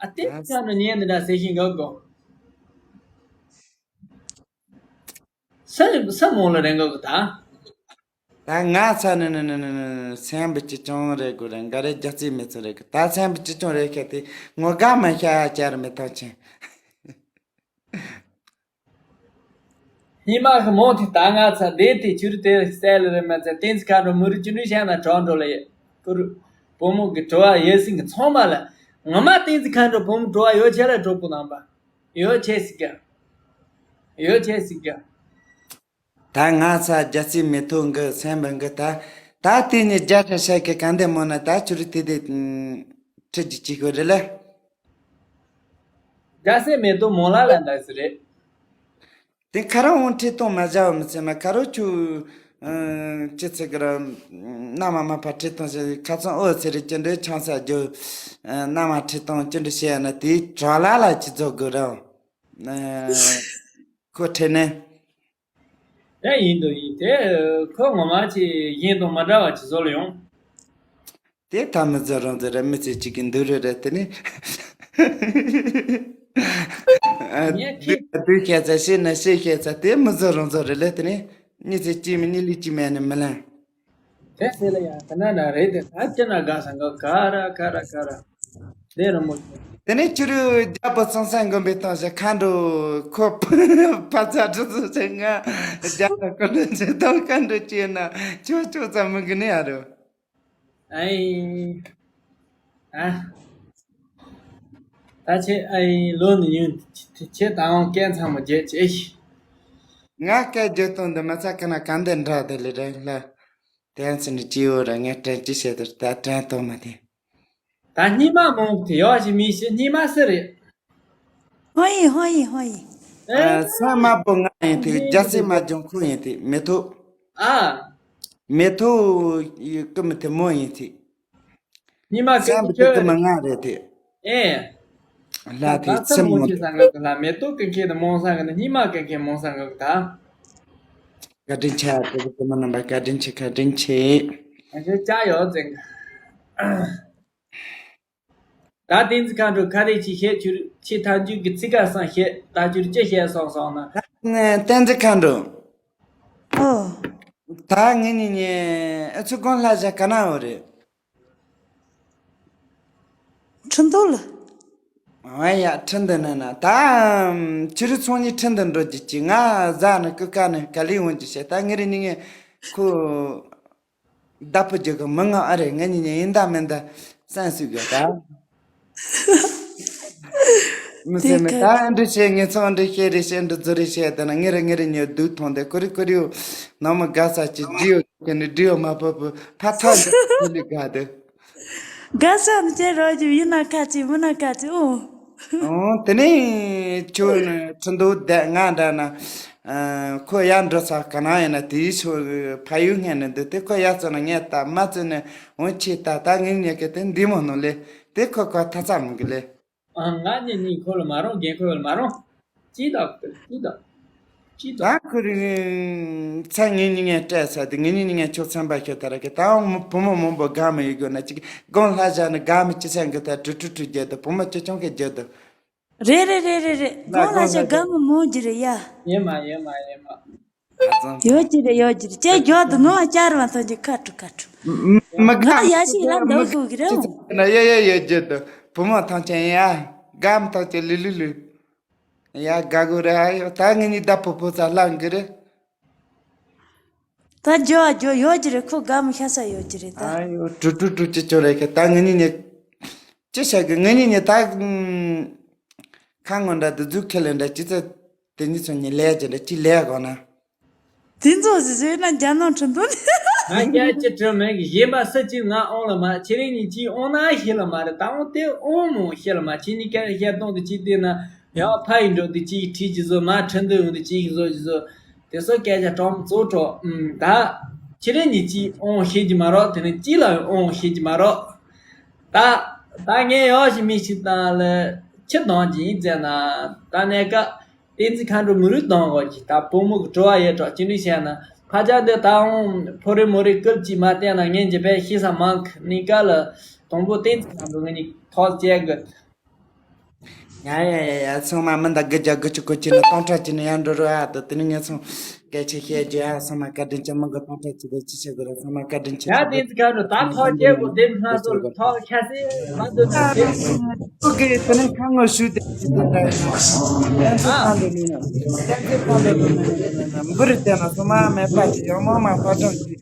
ཨ་བསྟན་འཛིན་མཁའ་འགྲོ་ཉན་འདི་འདྲ་ཟེར་བཞིན་གོ་གོ། ས་ས་མོ་ལ་རེ་གོ་གོ་ད། ད་ང་ཚ་ནི་ནི་ནི་ནི་ནི་སེམས་པ་ཅི་ཅུང་རེད་དགོས་རེད། འགའ་རེ་རྒྱ་རྩིས་མི་ཚོ་རེད་གི། ད་སེམས་པ་ཅི་ཅུང་རེད་ཁྱེད་དེ་ངོ་དགའ་མ་ཤ་ཅར་མི་ཐག་ཆེན། སྙི་མ་གི་མོ་དེ་ད་ང་ཚ་བདེ་དེ་ཆུར་དེ་གསལ་ལ་རེད་མ་ཚད་བསྟན་འཛིན་མཁའ་འགྲོ་མུ་རུ་ཅི་འདྲ་བྱས་ན་གྲོགས་འགྲོ་ལ་ཡེ་ཀུ་རུ། བུ་མོ་གི་བྲོ་བ་ཡོད་སྲིད་གི་ཚང་མ་ལ་ངོ་མ་བསྟན་འཛིན་མཁའ་འགྲོ་བུ་མོ་བྲོ་བ་ཡོད་ཆེ་ལ་གྲོགས་པོ་རྣམ་པ། ཡོད་ཆེ་སྲིད་གི། ཡོད་ཆེ་སྲིད་གི། ད་ང་ཚ་རྒྱ་རྩིས་མི་ཐུག་གི་སེམས་པ་གི་ད། ད་དེ་ནི་རྒྱ་ཆ་ཤ་གི་ག་འདི་མོ་ན་ད་ཆུ་རི་དེ་དེ་ཁྲི་ཅི་ཅི་གོ་རེ་ལ། རྒྱ་སེ་མེ་ཏོག་མོ་ལ་ལ་འདྲ་སི་རེད། དེ་ཁ་ར་འོང་ཁྲི་སྟོང་མ་བྱ་བ་མི་ཚེ་མ་ཁ་རོ་ཆུ། ཅི་ཚེ་གི་ར། ན་མ་མ་ཕ་ཁྲི་སྟོང་ཞེ་ཁ་ཚང་ཨོ་ཚེ་རི་ཅི་འདྲའི་ཆང་ས་རྒྱུ། ན་མ་ཁྲི་སྟོང་ཅི་འདྲ་བཤད་ན་དེའི་གྲོགས་ལ་ལ་ཅི་རྫོགས་དགོས་ར། ཁོ་ཁྲེལ་ནས། དེ་ཡིན་དུ་ཡིན་དེ། ཁོ་ངོ་མ་ཆེ་གཞན་དང་མ་འདྲ་བ་ཆེ་བཟོ་ལ་ཡོང་། དེ་ཐ་མི་ཚོ་རང་ཚོ་ར་མི་ཚེ་གཅིག་གི་འདུག་རེད་རེད་དེ་ནི། ངས་ཁྱེད། སྡུག་སྡུག་བཤད་ཚ་ཤེས་ན་ཤེས་བཤད་ཚ་དེ་མི་ཚོ་རང་ཚོ་རེད་ལེ་དེ་ནི། གཉིས་ཚེ་གཅིག་མི་གཉིས་ལུས་གཅིག་མེད་ནི་མི་ལན། དེ་ཟེར་ལ་ཡང་དེ་ན་ན་རེད་དེ་ད་ཅི་ན་དགའ་ས་འགོ་ག་ར་ག་ར་ག་ར། དེ་ར་མོ། དེ་ནས་ཕྱི་རུ་རྒྱལ་པོ་ཚང་སང་དགོན་པའི་སྟེང་ཞིག་མཁའ་འགྲོ་ཁོ་ཕ་ཚ་གྲུ་ཚོ་ཞིག་ང་རྒྱ་ལ་ཀུན་འགྲོ་ཅེས་དང་མཁའ་འགྲོ་ཅེས་ན་ཁྱོད་ཁྱོད་ཙམ་མི་གི་ནི་ཨ་རུ། ཨེ། ཨ། ད་ཆེ་ཨེ་ལོ་ནི་ཡུན་ཆེ་དང་སྐད་ཚང་མ་བརྗེད་ཆེ་ཤི། ང་སྐད་བརྗོད་སྟངས་འདི་མ་ཚ་ཀ་ན་ག་འདི་འདྲ་དེ་ལས་རེད་ལ། དེ་ཚོ་ནི་སྐྱིད་འོ་ར་ངས་དྲན་ཅི་བྱེད་དུ་ད་དྲན་ཐོག་མ་དེ། ད་སྙི་མ་མོ་དེ་ཡོག་ཞིག་མི་ཤི་སྙི་མ་སི་རེད། ཧོ་ཡི་ཧོ་ཡི་ཧོ་ཡི། ཨ་ས་དམར་པོ་ང་ཡིན་དེ་རྒྱ་སེ་མ་ལྗོང་ཁུ་ཡིན་དེ་མེ་ཐོག་ཨ། མེ་ཐོག་ཡི་ཀི་མི་དེ་མོ་ཡིན་དེ། སྙི་མ་ཀི་སེམས་པ་དེ་ཀི་མི་ང་རེད་དེ། ཨེ། ལ་དེ་ད་ཚེ་མོ་ཆེ་སང་གི་ལ་མེ་ཏོག་གི་ཁྱེད་དེ་མོང་སང་གི་ནི་སྙི་མ་གི་ཁྱེད་མོང་སང་གི་ད། བཀའ་དྲིན་ཆེ་ཨ་ཀི་ཀི་མ་རྣམ་པ་བཀའ་དྲིན་ཆེ་བཀའ་དྲིན་ཆེ། ཨ་ཅེ་ཅ་ཡོད་ཙེང་། ད་བསྟན་འཛིན་མཁའ་འགྲོ་ཁ་རེ་ཅིག་བཤད་ཆུར་ཆེ་ཐག་འཇུག་གི་ཚིག་ཁ་སང་བཤད་ད་ཆུར་ཅི་བཤད་སོང་སོང་ན། བསྟན་འཛིན་མཁའ་འགྲོ། ཨོ། ད་ངེད་གཉིས་ནས་ཨ་ཚུ་དགོན་ལྷ་བཞག་ག་ན་འོ་རེད། ཁྲི་འདུལ། ཨ་ཡ་ཁྲི་འདུལ་ནི་ན་ད་ཆུ་རུ་ཚོང་གཉིས་ཁྲི་འདུལ་འགྲོ་རྒྱུ་ཅི་ང་ཟ་ནི་ཀུ་ཀ་ནི་ག་ལི་འོང་རྒྱུ་བཤད་ད་ངེད་རེ་གཉིས་ངས་ཁོ། བདག་པོ་རྒྱུ་གི་མི་ང་ཨ་རེ་ང་གཉིས་ནས་ཡིན་ད་མིན་ད་སེམས་སུ་དགོས་ད། མི་སེམས་མི་ད་ཨ་འདྲི་བྱེད་ངས་ཚོ་ཨ་འདྲི་བཤད་རེ་བཤད་འདྲི་རྫུ་རེ་བཤད་ད་ན་ངེད་རེ་ངེད་རེ་ཉོ་སྡུག་ཐོང་དེ་ཀུ་རི་ཀུ་རི་ཡོ་ནང་མི་དགའ་ས་ཅི་རྒྱུ་ཡོ་ཁྱེད་ནི་འདྲི་ཡོ་མ་ཕོ་ཕོ་ཕ་ཐག་འདི་ཀུ་ལི་དགའ་དེ། དགའ་ས་ནི་ཅེ་རོ་རྒྱུ་ཡིན་ན་ཁ་ཅི་མིན་ན་ཁ་ཅི་ཨོ། ཨོ་དེ་ནས་ཁྱོད་ནི་ཁྲི་འདུལ་བསྡད་ང་འདྲ་ན། ཨ་ཁོ་ཡར་འགྲོ་ས་ག་ན་ཡིན་ན་དེའི་ཕྱོགས་ཕ་ཡུལ་སྔོན་ནས་འདུག་དེ་ཁོ་ཡར་ཙམ་ན་ངས་ད་མ་ཙམ་ནས་འོང་ཆེ་ད་ད་ངས་ཉལ་གི་དེ་འདི་མོ་ནོ་ལེ་དེ་ཁོ་ཁོ་ཐ་ཚ་མི་གི་ལེ། ཨ་ང་ནི་ནི་ཁོ་ལ་མ་རུང་རྒན་ཁོ་ལ་མ་རུང་། ཅི་ད་ཅི་ད། ཅི་ད་ཁོ་རེ་ཚ་ངེད་གཉིས་ངས་སྤྲད་ས་དེ་ངེད་གཉིས་གཉིས་ངས་ཆོག་ཚན་པ་ཤོད་ད་ར་གི་ད་བུ་མོ་མང་པོ་དགའ་མི་ཡོད་དགོས་ན་ཅིག་དགོང་ལྷ་བཞག་ན་དགའ་མི་ཅི་ཚན་གི་ད་དྲུ་དྲུ་དྲུ་རྒྱལ་དུ་བུ་མོ་ཅི་ཅུང་གི་རྒྱལ་དུ། རེད་རེད་རེད་རེད་རེད། ལ་དགོང་ལ་དགོང་ལ་ཤ་དགའ་མོ་མོ་གྱི་རེད་ཡ། ཡེ་མ་ཡེ་མ་ཡེ་མ། ཡོད་ཀྱི་རེད་ཡོད་ཀྱི་རེད། ཅེས་མགྱོགས་དུ་ནོར་བ་བསྐྱར་བ་ཐོན་གྱི་ཁ་དྲུ་ཁ་དྲུ། མི་ང་དགའ་ཡ་ཞིག་ལ་འདོད་དགོས་ཀྱི་རེད། ཡ་ཡ་ཡ་རྒྱལ་དུ་བུ་མོ་ཐང་ཆེན་ཡ། དགའ་མི་ཐང་ཆེན་ལི་ལི་ལི། ཡ་དགའ་དགོས་རེད་ཨ་ཡོ། ད་ངེད་གཉིས་ད་ཕོ་ཕོ་ཚ་ལང་གི་རེད། ད་འགྱོ་འགྱོ་ཡོད་ཀྱི་རེད། ཁོ་དགའ་མོ་ཤ་ས་ཡོད་ཀྱི་རེད་ད། ཨ་ཡོ་དྲུ་དྲུ་དྲུ་ཅི་ཅོ་རེད་ཁ། ད་ངེད་གཉིས་ནས་ཅི་བྱ་གི། ངེད་གཉིས་ནས་ད་ཁ་ངོ་འདྲ་དུ་འཛུགས་ཁས་ལེན་འདྲ་ཅི་ཚ་དེ་གཉིས་ཚོ་གཉིས་ལས་ཀྱི་འདྲ་ཅི་ལས་གོ་ན། དེ་ཚོ་ཟེར་ཟེར་ན་རྒྱ་ནག་ཁྲིན་ཏུ་ནས། ང་རྒྱལ་གྱི་དྲི་མེད་ཀྱི་གཞན་པ་སུ་གཅིག་ང་ཨོང་ལ་མ་ཁྱེད་རིགས་གཉིས་གཅིག་ཨོང་ན་ཤེས་ལ་མ་རེད། ད་ཨོང་དེ་ཨོང་མོ་ཤེས་ལ་མ་ཁྱེད་གཉིས་ཀ་བཤད་སྟངས་དེ་གཅིག་བལྟས་ན་ཡང་ཕ་ཡི་འགྲོ་དེ་གཅིག་ཁྲིད་ཀྱི་བཟོ་མ་ཁྲིན་ཏུ་ཡོང་དེ་གཅིག་བཟོ་གྱི་བཟོ། དེ་སོ་སྐད་ཆ་གྲོགས་མོ་ཚོ་གྲོགས་ཨུམ་ད་ཁྱེད་རིགས་གཉིས་གཅིག་ཨོང་ཤེས་ཀྱི་མ་རོགས། དེ་ནས་གཅིག་ལ་ཨོང་ཤེས་ཀྱི་མ་རོགས། ད་ད་ངས་ཡོག་ཞིག་མི་ཞིག་དང་ལ་ཁྱི་དང་གྱི་ཡིན་ཟེར་ན་ད་གནས་སྐབས། བསྟན་འཛིན་མཁའ་འགྲོ་མི་རུས་གཏོང་དགོས་ཀྱི་ད་བུ་མོ་གི་བྲོ་བ་ཡོད་གྲོགས་ཅི་འདྲ་བཤད་ན་ཕ་ཅག་འདི་ད་འོང་ཕོ་རེ་མོ་རེ་སྐུལ་གྱིས་མ་བསྟན་ན་ངན་གྱི་བས་ཤེས་ས་མང་གི་གནས་སྐབས་ལ་དང་པོ་བསྟན་འཛིན་མཁའ་འགྲོ་ངེད་གཉིས་ཐོག་བཅད་དགོས། ཡ་ཡ་ཡ་ཡ་ཚང་མ་མི་འདའ་དགུ་བརྒྱ་དགུ་བཅུ་གོ་གཅིག་ནས་སྟོང་ཕྲག་གཅིག་ནས་ཡར་འགྲོ་རོགས་ཨ། ད་དེ་ནས་ངས་ཚང་སྐད་ཆ་བཤད་རྒྱུ་ཨ། ཚང་མ་བཀའ་དྲིན་ཆེ། མི་འགའ་སྟོང་ཕྲག་གཅིག་གི་ཅི་བྱེད་དགོས་རེད། ཚང་མ་བཀའ་དྲིན་ཆེ། ཡ་བསྟན་འཛིན་མཁའ་འགྲོ་ད་ཐོག་བཅད་དགོས། དེ་སྔ་སོར་ཐོག་ཁ་སེ་མ་འདུག་ད་དེ། ཁོ་གིས་དེ་ནས་ཁ་ངོ་ཞུས་ཏེ་ཅི་ད་ད་ཡིན་ན། བསྟན་འཛིན་མཁའ་འགྲོ་ནི་ན། བསྟན་འཛིན་མཁའ་འགྲོ་ནི་ན་འབུར་དེ་ན་སོ་མ་མེད་པ་ཅི་ཡང་མོ་མ་ཕ་ཀྲང་ཅི།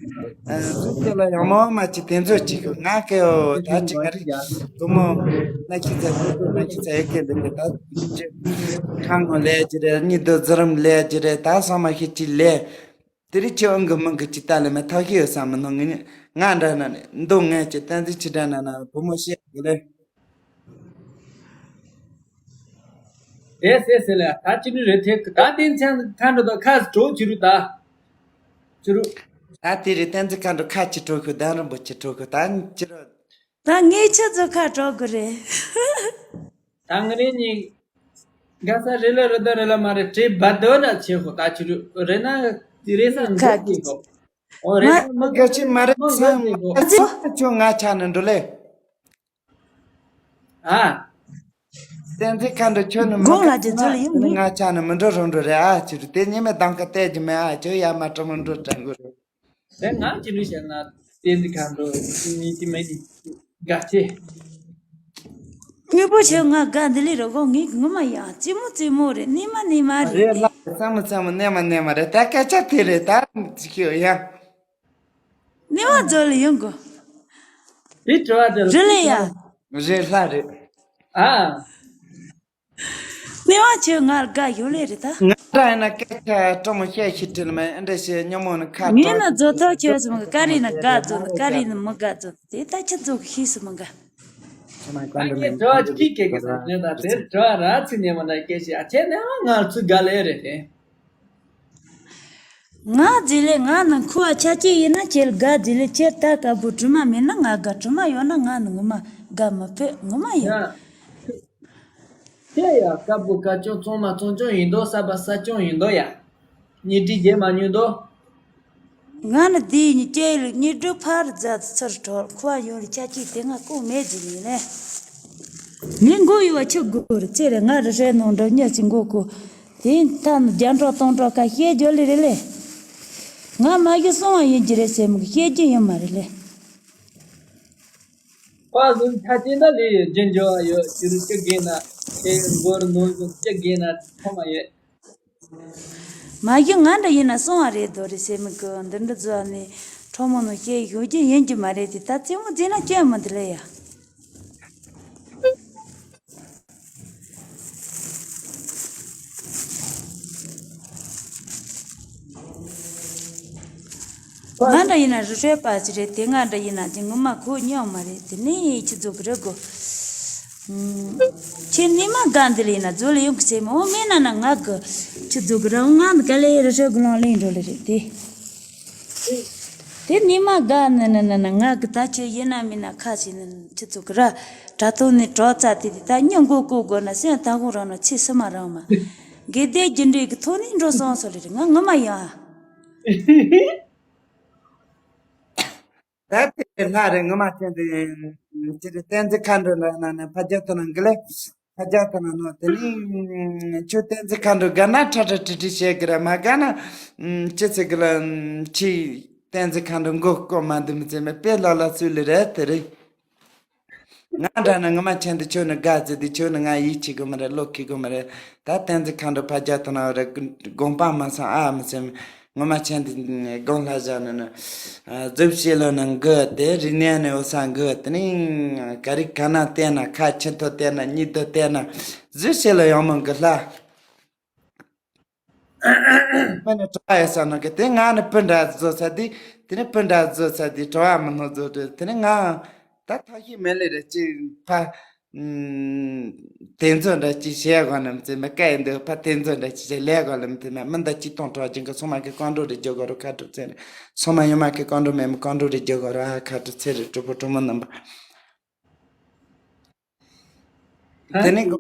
གཟུགས་དེ་ལ་ཡང་མོ་མ་ཅི་དེ་ཚོ་ཅི་གི་ང་གི་འོ་ད་ཅི་ག་རེ་བུ་མོ་ན་ཁྱི་ཚ་བུ་མོ་ན་ཁྱི་ཚ་ཡོད་གི་འདུག་གི་ད་ཅི་ཁ་ངོ་ལས་ཅི་རེད། གཉིད་དུ་འཛུམ་ལས་ཅི་རེད། ད་སོ་མ་ཁྱི་ཅི་ལས། དེ་རིང་ཁྱེད་ཨང་གི་མིང་གི་ཅི་ལྟ་ལ་མེད་ཐག་ཤི་ཡོད་ས་མི་ནོ། ངས་ང་འདྲ་ན་ནི་འདུག་ངས་ཅི་བསྟན་འཛིན་ཅི་འདྲ་ན་ན་བུ་མོ་བཤད་གི་ལེ། དེ་ཟེར་ཟེར་ལ་ད་ཅི་ནི་རེད་དེ་ད་བསྟན་འཛིན་མཁའ་འགྲོ་དང་ཁ་གྲོགས་ཅི་རུ་ད་ཅི་རུ། ད་དེ་རེད། བསྟན་འཛིན་མཁའ་འགྲོ་ཁ་ཅི་གྲོགས་ཁུ་ད་རིན་པོ་ཅི་གྲོགས་ཁུ་ད་ཅི་རུ། ད་ངས་ཁྱེད་ཚོ་ཁ་གྲོགས་གི་རེད། ད་ང་རེ་གཉིས། དགའ་ས་རེ་ལ་རེ་ད་རེ་ལ་མ་རེ་བྲེ་བ་དོ་ན་ཆེ་ཧོ་ད་ཆུ་རུ་རེ་ན་རེ་ས་ཁ་འགྲོ་གི་གོ། ཨོ་རེ་ན་མ་ག་ཆེ་མ་རེ་ས་མ་ག་ཆེ་ཁྱོད་ང་ཆ་ནི་འགྲོ་ལེ། ཨ། བསྟན་འཛིན་མཁའ་འགྲོ་ཁྱོད་ནི་མ་དགོང་ལ་ག་ཅི་ཚོ་ལ་ཡོང་གི། ང་ཆ་ནི་མི་འགྲོ་རུ་འགྲོ་རེ་ཨ་ཆུ་རུ་དེ་ཉི་མ་དང་ཀ་བལྟས་ཀྱི་མེད་ཨ་ཁྱོད་ཡ་མ་གྲོ་མི་འགྲོ་དྲན་གོ་རུ། དེ་ང་ཅི་ནུས་བཤད་ན་བསྟན་འཛིན་མཁའ་འགྲོ་ཉིད་ཀྱི་མེད་ནི་དགའ་ཆེ། དངོས་པོ་ཆེ་ང་དགའ་འདི་ལས་རོ་གོ་ངའི་ངོ་མ་ཡང་རྩེད་མོ་རྩེད་མོ་རེད། གནས་མ་གནས་མ་རེད། རེད་ལ་བསམ་མོ་བསམ་མོ་གནས་མ་གནས་མ་རེད། ད་སྐད་ཆ་དེ་རེད་ད་ཁྱོད་ཡང་། གནས་མ་རྫོགས་ལ་ཡོང་གོ། དེ་དྲི་བ་དེ་རེད་ལ་ཡ། རེད་ལྷ་རེད། ཨ། གནས་མ་ཁྱོད་ང་ལ་དགའ་ཡོད་ལེ་རེད་ད། ང་འདྲ་ཡིན་ན་སྐད་ཆ་སྤྲང་མོ་བཤད་ཤེས་དྲི་ལ་མེད་ཨེ་འདྲ་བཤད་སྙོ་མོ་ནི་ཁ་ངས་ན་རྫོགས་ཐོག་ཁྱོད་སོང་གི་ཀ་རི་ན་དགའ་རྫོགས་ནི་ཀ་རི་ན་མི་དགའ་རྫོགས་དེ་ད་ཁྱེད་ཚོ་གི་ཤེས་སུ་མི་དགའ། ད་ངས་དྲི་བ་ཅིག་ཁྱེད་སྐད་གི་ཟེར་ནས་ད་དེ་དྲི་བ་ར་ཚིག་ཉན་མ་ན་སྐད་ཤེས་ཨ་ཁྱེད་ནས་ང་ང་ཚོ་དགའ་ལེ་རེད་དེ། ང་རྫི་ལེ་ང་ནི་ཁུ་བ་ཆ་ཅི་ཡིན་ན་ཁྱེད་དགའ་རྫི་ལེ་ཁྱེད་ད་དཀར་པོ་དྲི་མ་མེད་ན་ང་དགའ་དྲི་མ་ཡོད་ན་ང་ནི་ངོ་མ་དགའ་མི་ཕོད་ངོ་མ་ཡོད། ཡ། ཁྱེད་ཡ་དཀར་པོ་དཀར་ཅུང་གཙང་མ་གཙང་ཅུང་ཡིན་དོ་གསར་པ་གསར་ཅུང་ཡིན་དོ་ཡ། ཉི་དྲི་རྗེས་མ་ཉུང་དོ། ང་ནི་དེའི་ཉི་སྐྱེ་ལུགས་ཉི་སྒྲུབ་ཕར་རྫ་ཚུར་གྲོལ་ཁུ་བ་ཡོད་ལ་ཆ་ཅི་དེ་ང་ཀུ་མེད་ཟི་ཡིན་ལེ། ངས་མགོ་ཡོད་བ་ཆུ་དགོས་རེད་ཚེ་རེད་ང་རི་ཧྲེ་ནང་འགྲོ་ཉ་ཅི་མགོ་ཀུ། དེ་ད་ནི་རྒྱ་འབྲོག་སྟོང་འབྲོག་ཁ་བཤད་རྒྱུ་ལི་རེད་ལེ། ང་མ་གཞི་སོང་བ་ཡིན་གྱི་རེད་ཟེར་མི་གི་བཤད་རྒྱུ་ཡིན་མ་རེད་ལེ། ཕ་ཟུང་ཆ་ཅི་ན་ལི་རྒྱུ་འཇོ་བ་ཡོད་ཅི་རུ་ཅི་དགོས་ན་དེ་མགོར་ནོར་ཟུང་ཅི་དགོས་ན་ཐོག་མ་ཡོད། མ་གཞི་ང་འདྲ་ཡིན་ན་སོང་བ་རེད་དོ་རེད་ཟེར་མི་གི་འདི་འདྲ་བཟོ་ནི་ཁྲོ་མོ་ནོ་བཤད་ཞུ་རྒྱུ་ཡིན་གྱི་མ་རེད་དེ་ད་རྩེད་མོ་རྩེ་ན་སྐྱོན་མི་འདུག་ལེ་ཡ། ང་འདྲ་ཡིན་ན་རི་ཧྲེ་པ་ཅི་རེད་དེ་ང་འདྲ་ཡིན་ན་ཅི་ངོ་མ་གོ་མྱོང་མ་རེད་དེ་ནས་ཁྱི་ཚོ་གི་རེད་གོ། ཁྱེད་ནི་མ་དགའ་འདི་ལ་ཡིན་ན་ཛོ་ལ་ཡོང་གི་སེ་མོ་མེད་ན་ན་ང་གི་ཁྱི་ཚོ་གི་རང་ང་འདི་ག་ལེ་རི་ཧྲེ་གི་ལོང་ལེན་འགྲོ་ལེ་རེད་དེ། དེ་ནི་མ་དགའ་ནི་ནི་ནི་ནི་ང་གི་ད་ཁྱོད་ཡིན་ན་མིན་ན་ཁ་ཞིག་ནི་ཁྱི་ཚོ་གི་ར་དྲ་ཐོག་ནས་གྲོགས་རྩ་དེ་དེ་ད་སྙིང་མགོ་བཀོག་དགོས་ན་སེམས་ད་གོ་རང་ན་ཚེ་སུ་མ་རང་མ། དགེ་ལྡན་རྒྱུ་འབྲས་ཀྱི་ཐོག་ནས་འགྲོ་སོང་སོ་རེད། ང་ངོ་མ་ཡིན་ཨ། ད་དེ་ལྷ་རེད། ངོ་མ་བྱས་ཏེ་ཅི་རེད། བསྟན་འཛིན་མཁའ་འགྲོ་ན་ན་ན་ཕ་རྒྱལ་ཐོ་ན་འགི་ལེ། ཕ་རྒྱལ་ཐོ་ན་ནོ་དེ་ནི་ཁྱོད་བསྟན་འཛིན་མཁའ་འགྲོ་དགའ་ན་ཁྲ་ཁྲ་ཁྲི་ཁྲི་བྱེད་གི་ར། མ་དགའ་ན་ཅི་ཚེ་གི་ལ་ཁྱི་བསྟན་འཛིན་མཁའ་འགྲོ་མགོ་སྐོར་མ་འདི་མི་ཚེ་མེད་པའི་ལ་ལ་སུ་ལི་རེད་དེ་རེད། ང་འདྲ་ན་ངོ་མ་བྱས་ཏེ་ཁྱོད་ནི་དགའ་ཟེར་དེ། ཁྱོད་ནི་ང་ཡིད་ཆེས་གི་མ་རེད། བློ་ཁེལ་གི་མ་རེད། ད་བསྟན་འཛིན་མཁའ་འགྲོ་ཕ་རྒྱལ་ཐོ་ན་རེད། དགོངས་པ་མ་ཚོམ་ཨ་མི་ཚེ་ངོ་མ་བྱས་ཏེ་དགོངས་ལྷ་བཞག་ནི་ནི། ཨ་རྫུ་བྱེད་ལོ་ནི་འགུ་དེ་རིག་གནས་ནི་འོ་ས་འགུ་དེ་ནི་ག་རིག་ག་ན་བལྟས་ན། ཁ་ཆེ་མཐོ་བལྟས་ན། གཉིས་དུ་བལྟས་ན། རྫུ་བྱེད་ལོ་ཡང་མོ་འགུ་ལྷ། མི་ནི་གྲྭ་བ་ཡོད་ས་ནང་གི་དེ། ང་ནི་སྤུན་ཟླ་བཟོ་ས་དེ། དེ་ནི་སྤུན་ཟླ་བཟོ་ས་དེ་གྲྭ་བ་མི་ནོ་བཟོ་དེ། དེ་ནི་ང་ད་ཐ་ཤི་མེད་ལེ་རེད་ཅི་ཕ། ཨུམ། དེ་ཚོ་འདྲ་ཅི་བྱས་གོ་ནམ་ཚེ་མི་དཀའ་ཡིན་འདུག་ཕ་དེ་ཚོ་འདྲ་ཅི་བྱས་ལས་གོ་ལམ་དེ་ན་མི་འདའ་ཅི་གཏོང་གྲོགས་ཅན་གི་ཚང་མ་གི་གང་འགྲོ་རེ་རྒྱུ་གོ་རོ་ཁ་གྲུབ་ཚེ་རེད། ཚང་མ་ཡོད་མ་གི་གང་འགྲོ་མེད་མི་གང་འགྲོ་རེ་རྒྱུ་གོ་རོ་ཨ་ཁ་གྲུབ་ཚེ་རེད། གྲོགས་པོ་གྲོགས་མོ་རྣམ་པ། དེ་ནི་གོ་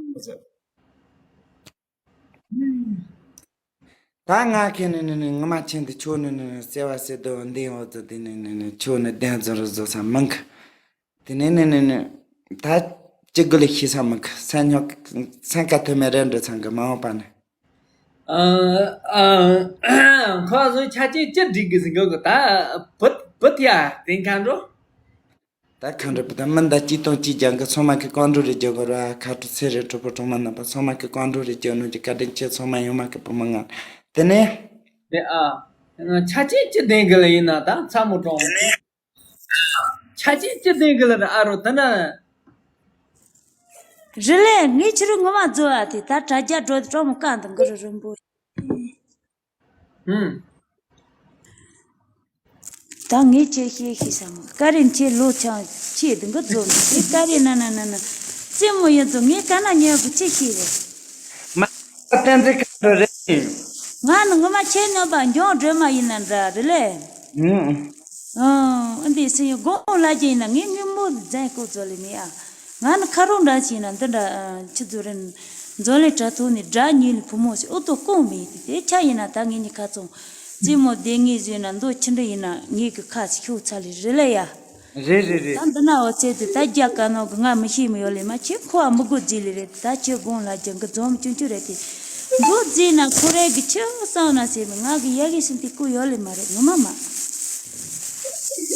ད་ང་ཁྱེད་ནི་ནི་ནི་ངོ་མ་ཆེན་དུ་ཆོ་ནི་ནི་ནི་བརྩེ་བ་བྱེད་དོ་འདི་འོ་དོ་དེ་ནི་ནི་ནི་ཆོ་ནི་བདེན་རྫུན་རུ་བཟོ་ས་མང་གི། དེ་ནི་ནི་ནི་ནི་ད་ཅི་དགུ་ལ་ཤི་ས་མང་གི། སེམས་ཉོག་སེམས་ཀ་ཐོན་མེད་རེད་འགྲོ་ཚང་གི་མ་འོངས་པ་ནི། ཨ་ཨ་ཁོ་བཟོ་ཆ་ཅི་ཅི་འགྲིག་གི་ཟིན་གི་གི་ད་བུ་བུ་ཐི་ཡ་དེ་མཁན་འགྲོ། ད་གང་འདྲ་བུ་ད་མི་འདའ་ཅི་གཏོང་ཅི་རྒྱང་གི་ཚང་མ་གི་གང་འགྲོ་རེ་རྒྱུ་གོ་ར་ཁ་ཏུ་ཚེ་རེ་གྲོགས་པོ་གྲོགས་མ་རྣམ་པ་ཚང་མ་གི་གང་འགྲོ་རེ་རྒྱུ་ནོ་ཅི་བཀའ་དྲིན་ཆེ། ཚང་མ་ཡོང་མ་གི་བུ་མོ་ང་དེ་ནས། དེ་ཨ། ཆ་ཅི་ཅི་ལྡན་གི་ལ་ཡིན་ན་ད་ཚ་མོ་གྲོང་། ཆ་ཅི་ཅི་ལྡན་གི་ལ་ཨ་རོ་ད་ན། རི་ལས་ངས་ཕྱི་རུ་ངོ་མ་རྫོ་བ་དེ་ད་དྲ་རྒྱ་འགྲོ་དེ་གྲོགས་མོ་བཀའ་འདི་འགུ་རུ་རིན་པོ། ཧུམ། ད་ངས་ཁྱེད་ཤེས་ཤེས་བསམ། ཀ་རེ་ཁྱེད་ལོ་ཆང་ཁྱེད་དུ་འགུ་རྫོགས་འདུག་དེ་ཀ་རེ་ན་ན་ན་ན་རྩེད་མོ་ཡོད་དོ། ངས་ཀ་ན་ཉལ་གི་ཅི་ཤེས་རེད། མ་བསྟན་འཛིན་མཁའ་འགྲོ་རེད། ང་ནི་ངོ་མ་ཁྱེད་ཉོན་པ་འཇོང་སྒྲོལ་མ་ཡིན་ན་འདྲ་རེད་ལེ། ཨང་། ཨང་། འདི་སེ་ཡོ་དགོང་ལ་རྒྱ་ཡིན་ན་ངས་ངའི་མོ་འཛིན་ཀོ་ཚོ་ལེ་མི་ཨ། ང་ནི་ཁ་རོག་འདྲ་ཞིག་ཡིན་ན་འདི་འདྲ་ཨ་ཁྱི་ཚོ་རེད། འཛོ་ལེ་དྲ་ཐོག་ནས་དགྲ་གཉིས་ལ་བུ་མོ་ཞིག་ཨོ་ཏོ་ཀོང་མེད་དེ་དེ་ཆ་ཡིན་ན་ད་ངེད་གཉིས་ཁ་ཚོང་རྩེད་མོ་བསྡད་ངེས་བཟོས་ན་མདོ་ཆི་འདྲ་ཡིན་ན་ངེད་ཀྱི་ཁ་ཞིག་ཤོག་ཚ་ལེ་རེད་ལེ་ཡ། རེད་རེད་རེད། ད་འདི་ན་འོ་ཚེ་དེ་ད་རྒྱ་ག་ནོ་གི་ང་མི་ཤེས་མི་ཡོད་ལེ་མ་ཁྱེད་ཁོ་ཨ་མི་དགོ་རྫི་ལེ་རེད། ད་ཁྱེད་དགོང་ལ་རྒྱང་གི་འཛོམས་ཅུང་ཅུ་རེད་དེ། མགོ་རྫི་ན་ཁོ་རེ་གི་ཁྱེད་སང་ན་ཟེར་མི་ང་གི་ཡ་གི་སིན་དེ་ཀུ་ཡོད་ལེ་མ་རེད་ངོ་མ་མ།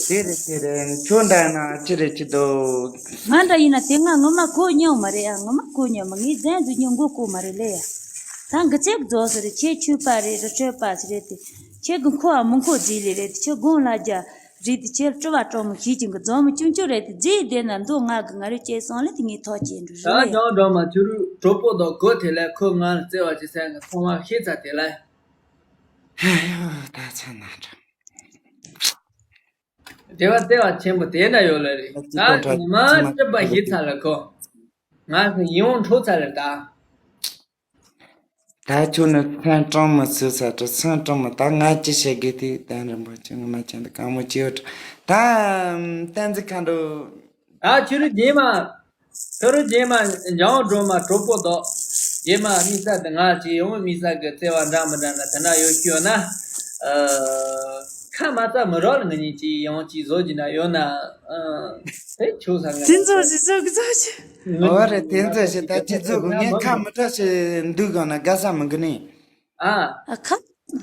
དེ་རེད་དེ་རེད། ཁྱོད་འདྲ་ན་ཅི་རེད་ཅི་འདུག་ང་འདྲ་ཡིན་ན་དེ་ང་ངོ་མ་ཁོ་ཉོ་མ་རེད་ཨ། ངོ་མ་ཁོ་ཉོ་མ་ངའི་རྫན་དུ་ཉོ་མགོ་ཁོ་མ་རེད་ལེ་ཡ། ད་འགི་ཚེག་རྫོགས་ཟེར་ཁྱེད་ཆུ་པ་རེད་རི་ཁྲོད་པ་ཟེར་རེད་དེ། ཁྱེད་གི་ཁོ་ཨ་མི་ཁོ་རྫི་ལེ་རེད་དེ་ཁྱེད་དགོང་ལ་རྒྱ། རིགས་དེ་ཁྱེད་སྤྲུལ་བ་སྤྲང་མོ་ཞིག་ཅིང་གི་རྫོང་མི་ཆུང་ཆུང་རེད་དེ་རྫིས་བསྡད་ན་མདོ་ང་གི་ང་རེ་སྐྱེས་སོང་ལེ་དེ་ངའི་ཐོག་ཅེས་འགྲོ་ད་རེད་ལེ། ཀྱང་སྒྲོལ་མ་ཁྱོད་རུ་གྲོགས་པོ་དང་གོ་དེ་ལས་ཁོ་ང་ལ་བརྩེ་བ་ཅི་སེང་གི་ཚོང་བ་ཤེས་ཚ་དེ་ལ། ཧེ་ཡོ་ད་ཚ་ན་འདྲ། དེ་བ་བརྩེ་བ་ཆེན་པོ་དེ་འདྲ་ཡོད་ལེ་རེད། ད་ངོ་མ་སྤྲུལ་པ་ཤེས་ཚ་ལེ་ཁོ། ང་གི་ཡིད་འོང་འཕྲོག་ཚ་ལེ་ད། ད་ཁྱོད་ནི་སེམས་སྤྲང་མོ་སུ་ས་དྲི་སེམས་སྤྲང་མོ་ད་ང་ཅི་བྱེད་དགོས་དེ་གདན་རིན་པོ་ཆེ་ངོ་མ་ཅན་དུ་གང་མོ་ཅི་ཡོད་ད་བསྟན་འཛིན་མཁའ་འགྲོ། ད་ཁྱོད་རུ་རྗེས་མ་ཁྱོད་རུ་རྗེས་མ་འཇང་སྒྲོལ་མ་གྲོགས་པོ་དོག་རྗེས་མ་དམིགས་བསལ་དུ་ང་ཅི་ཡོང་དམིགས་བསལ་གི་བརྩེ་བ་འདྲ་མི་འདྲ་ན་དེ་འདྲ་ཡོད་ཤི་ཡོད་ན། ཁ་མ་ཚ་མི་རོགས་ལ་ང་གཉིས་ཅི་ཡོང་ཅི་བཟོ་ཅི་འདྲ་ཡོད་ན། དེ་ཆོག་ས་ང་དེ་ཚོ་ཞིག་ཚོགས་ཀྱི་ཚོགས་ཀྱི། འོ་རེད། དེ་ཚོ་ཞིག་ད་ཅི་ཚོགས་ཀྱི་ངས་ཁ་མི་ཚ་ཞིག་འདུག་གང་ན་དགའ་ས་མི་འགི་ནི། ཨ། ཨ་ཁ།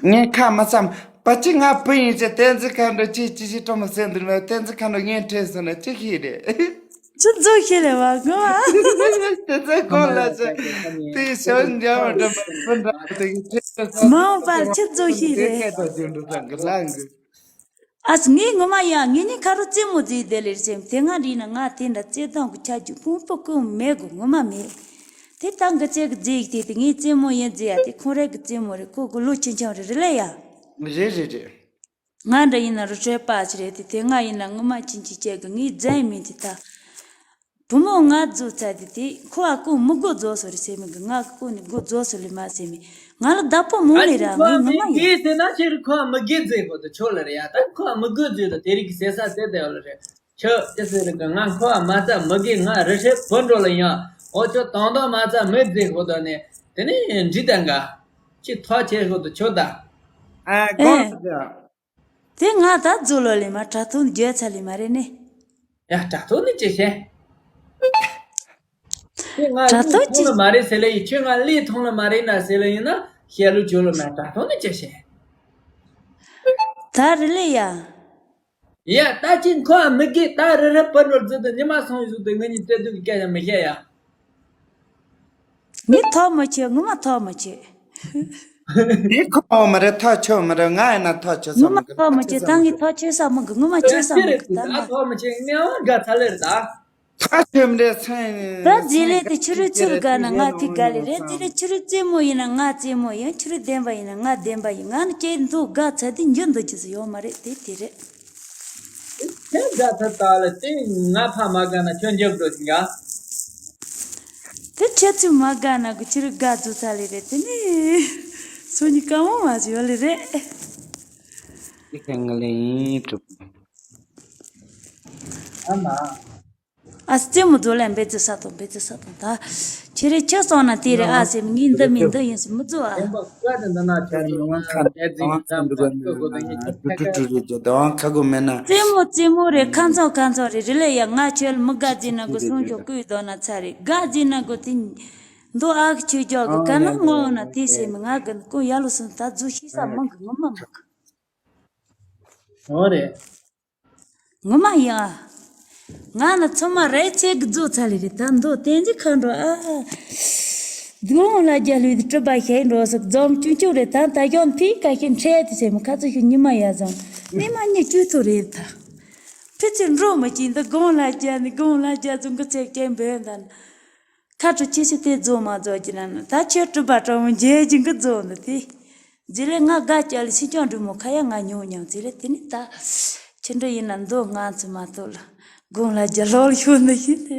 ངས་ཁ་མི་ཚ་པ་ཅི་ང་བུ་ཡིན་ཅི་བསྟན་འཛིན་མཁའ་འགྲོ་ཅི་ཅི་ཞིག་སྤྲོ་མི་སེམས་འདུག་ན་བསྟན་འཛིན་མཁའ་འགྲོ་ངས་ཁྲེལ་སོང་ན་ཅི་ཤེས་རེད། ཅི་ཚོགས་ཤེས་རེད་བ་ངོ་བ། དེ་ཚོ་གོང་ལ་ཚོ་དེ་ཞོ་འཇམ་བ་འགྲོ་མ་བུ་འདྲ་དེ་ཁྲེལ་སོང་། མ་འོངས་པར་ཅི་ཚོགས་ཤེས་རེད། དེ་ཁ་ད་ཅི་འགྲོ་ཚང་གི་ལང་གི། ཨ་ངས་ངོ་མ་ཡ་ངས་ནི་ཁ་རོ་རྩེད་མོ་རྫིས་བསྡད་ལེ་རེད་སེམས་དེ་སྔ་རིག་ན་ང་དེ་འདྲ་རྩེད་སྟངས་ཀྱི་ཆ་རྒྱུས་ཕུང་པོ་ཀུན་མེད་གོ་ངོ་མ་མེད། དེ་ད་འགི་ཚེ་གི་རྫིས་དེ་དེ་ངས་རྩེད་མོ་ཡིན་རྫིས་ཡ་དེ་ཁོང་རེ་གི་རྩེད་མོ་རེད། ཁོ་གི་ལོ་ཆུང་ཆུང་རེད་རེད་ལེ་ཡ། རེད་རེད་རེད། ང་འདྲ་ཡིན་ན་རུ་ཆོས་པ་ཞིག་རེད་དེ་དེ་སྔ་ཡིན་ན་ངོ་མ་ཆུང་ཆུང་བྱས་གི་ངས་རྫིས་མིན་དེ་ད། བུ་མོ་ང་རྫོགས་ཚར་དེ་དེ་ཁོ་ཨ་ཀོ་མི་དགོ་རྫོགས་སོ་རེད་སེམས་གི་ང་གི་ཀོ་ནི་དགོ་རྫོགས་སོ་ལེ་མ་སེམས་མི་ང་ལ་བདག་པོ་མོ་ལེ་ར་ངས་ངོ་མ་ཡིན། ཨ་ནི་ཁོ་ཨ་མི་དགོས་ཟེར་ན་ཕྱིར་ཁོ་ཨ་མི་དགོས་ཟེར་གོ་དུ་ཆོག་ལེ་རེད་ཡ། ད་ཁོ་ཨ་མི་དགོས་ཟེར་དུ་དེ་རིགས་ཀྱི་ཟེར་ས་ཟེར་དེ་ཡོད་ལེ་རེད། ཁྱོད་ཅི་ཟེར་རེད་གི་ང་ཁོ་ཨ་མ་རྩ་མི་དགོས། ང་རི་ཧྲེ་བུ་འགྲོ་ལ་ཡང་འོ་ཁྱོད་དང་དང་མ་རྩ་མི་ཟེར་གོ་དུ་ནི་ དེ་ནས་འདྲི་དང་ག་ཅི་ཐག་བཅད་ཤོག་ཏུ་ཆོག་ད། ཨ་ཨེ། གང་ཟེར། དེ་ང་ད་རྫུ་ལོ་ལེ་མ་དྲ་ཐོག་ནས་བརྗོད་ཚར་ལེ་མ་རེད་ནི། ཡ་དྲ་ཐོག་ནས་ཅི་བྱེད། ཁྱོད་ང་དྲ་ལས་ཐོག་ཐོང་ཅི། ལ་མ་རེད་ཟེར་ལེ་ཡིན། ཁྱོད་ང་ལས་ཐོང་ལ་མ་རེད་ན་ཟེར་ལེ་ཡིན་ན་བཤད་ལུགས་བྱོས་ལོ་མ་དྲ་ཐོག་ནས་ཅི་བྱེད། ད་རེད་ལེ་ཡ། ཡ་ད་ཅི་ཁོ་ཨ་མི་དགེ་ད་རེ་རེ་པར་ནོར་རྫི་དུ་ཉི་མ་སོང་ཡོད་དུ་ང་གཉིས་བཙལ་དུས་ཀྱི་སྐད་ཡང་མི་བཤད་ཡ། ངས་ཐག་མི་ཆོད། ངོ་མ་ཐག་མི་ཆོད། དེ་ཁོ་མ་རེད། ཐག་ཆོད་མ་རེད། ང་ཡིན་ན་ཐག་ཆོད་ས་ངོ་མ་མི་འདུག་ཐག་ཐག་མི་ཆོད་ཆོད་ས་ད་མི་ངས་འདུག་ཐག་ཆོད་ས་མི་འདུག་ངོ་མ་ཆོད་ས་མི་འདུག་ད་ད་ང་ཐག་མི་ཆོད་ངས་འོང་དགའ་ཚ་ལེར་ད། ཐག་ཆོད་མ་རེད་སེམས། ད་རྗེས་ལས་དེ་ཕྱི་རོལ་ཚུར་དགའ་ན་ང་དེ་དགའ་ལེ་རེད། དེ་ལས་ཕྱི་རོལ་རྩེད་མོ་ཡིན་ན་ང་རྩེད་མོ་ཡིན། ཕྱི་རོལ་བདེན་པ་ཡིན་ན་ང་བདེན་པ་ཡིན། ང་ནི་སྐྱེས་འདུག་དགའ་ཚ་དེ་འགྱུར་འདུག་རྒྱུ་ཟིག་ཡོད་མ་རེད། དེ་དེ་རེད། དེ་དགའ་ཚ་ད་ལ་དེ་ང་ཕ་མ་དགའ་ན་ཁྱོད་འགྱུར་འགྲོ་ཟིན་ག་དེ་ཁྱེད་ཚོས་མ་དགའ་ན་གི་ཕྱི་རོལ་དགའ་འཛུགས་ཚ་ལེ་རེད། དེ་ནི་སུ་ཉི་དཀའ་མོ་མ་ཟིག་ཡོད་ལེ་རེད། དེ་ཁ་ང་ལེ་ཡིན་གྲུབ། ཨ་མ། ཨ་རྩེད་མོ་རྫོགས་ལ་འབད་རྩོལ་ས་དང་འབད་རྩོལ་ས་དང་ད། ཁྱེད་རེ་ཁྱོད་སོང་ན་དེ་རེ་ཨ་ཟེར་མི་ངའི་འདི་མི་འདི་ཡིན་ཟེར་མི་རྫོགས་ཨ། དེ་འབའ་བཀའ་དང་འདི་ན་ཁྱོད་ཚོ་ང་ཚོ་ང་ཚོ་ང་ཚོ་འདི་ག་ནི་ང་ཚོ་གོ་དང་ངས་ཁྱོད་ཁ་ཁ་ཁ་གོ་མེད་ན། རྩེད་མོ་རྩེད་མོ་རེད། ཁ་མཚོན་ཁ་མཚོན་རེད། རེད་ལེ་ཡ། ང་ཁྱོད་མི་དགའ་ཟིན་ན་གོ་སོང་ཁྱོད་བསྐུལ་དོ་ན་ཚ་རེད། དགའ་ཟིན་ན་གོ་དེ། མདོ་ཨ་ཁི་ཆོས་རྒྱག་གི་ག་ན་ངོ་ན་དེ་ཟེར་མི་ང་གི་ཀུན་ཡ་ལོ་སོང་ད་རྫུ་ཤི་ས་མང་གི་ངོ་མ་མང་གི་འོ་རེད། ངོ་མ་ཡིན་ཨ། ང་ལ་ཚང་མ་རེ་ཆེ་གི་རྫོགས་ཚར་ལེ་རེད། ད་མདོ་བསྟན་འཛིན་ཁ་འགྲོ་ཨ། དགོང་ལ་རྒྱ་ལུས་དེ་སྤྲུལ་པ་ཤེས་འགྲོ་སོགས་འཛོམས་ཆུང་ཆུང་རེད། ད་ད་གཞོན་ཕི་ཀ་ཤི་འཕྲད་དེ་ཟེར་མི་ཁ་ཚོ་ཤི་ཉི་མ་ཡ་བཟང་ནི་མ་ཉི་བཅུ་ཐོ་རེད་ད། ཕི་ཚོས་འགྲོ་མི་ཅིག་འདི་དགོང་ལ་རྒྱ་ནི་དགོང་ལ་རྒྱ་ཚོ་འགི་ཚེ་སྐྱེན་འབོད་ད་ནི། ཁ་དྲོ་ཁྱི་ཤི་དེ་རྫོགས་མ་རྫོགས་ཀྱི་ན་ན་ད་ཁྱོད་སྤྲུལ་པ་སྤྲང་མོ་མཇལ་གྱི་འགི་རྫོགས་འདི་དེ། རྗེས་ལས་ང་དགའ་སྐྱ་ལ་སྲིད་སྐྱོང་འབྲི་མོ་ཁ་ཡ་ང་ཉོ་མྱོང་། རྗེས་ལས་དེ་ནི་ད་ཁྱི་འདྲ་ཡིན་ན་མདོ་ང་ཚོ་མ་གཏོགས་ལ་དགོང་ལ་རྒྱ་ལོག་ལ་ཤོར་ནི་ཡིན་ཏེ།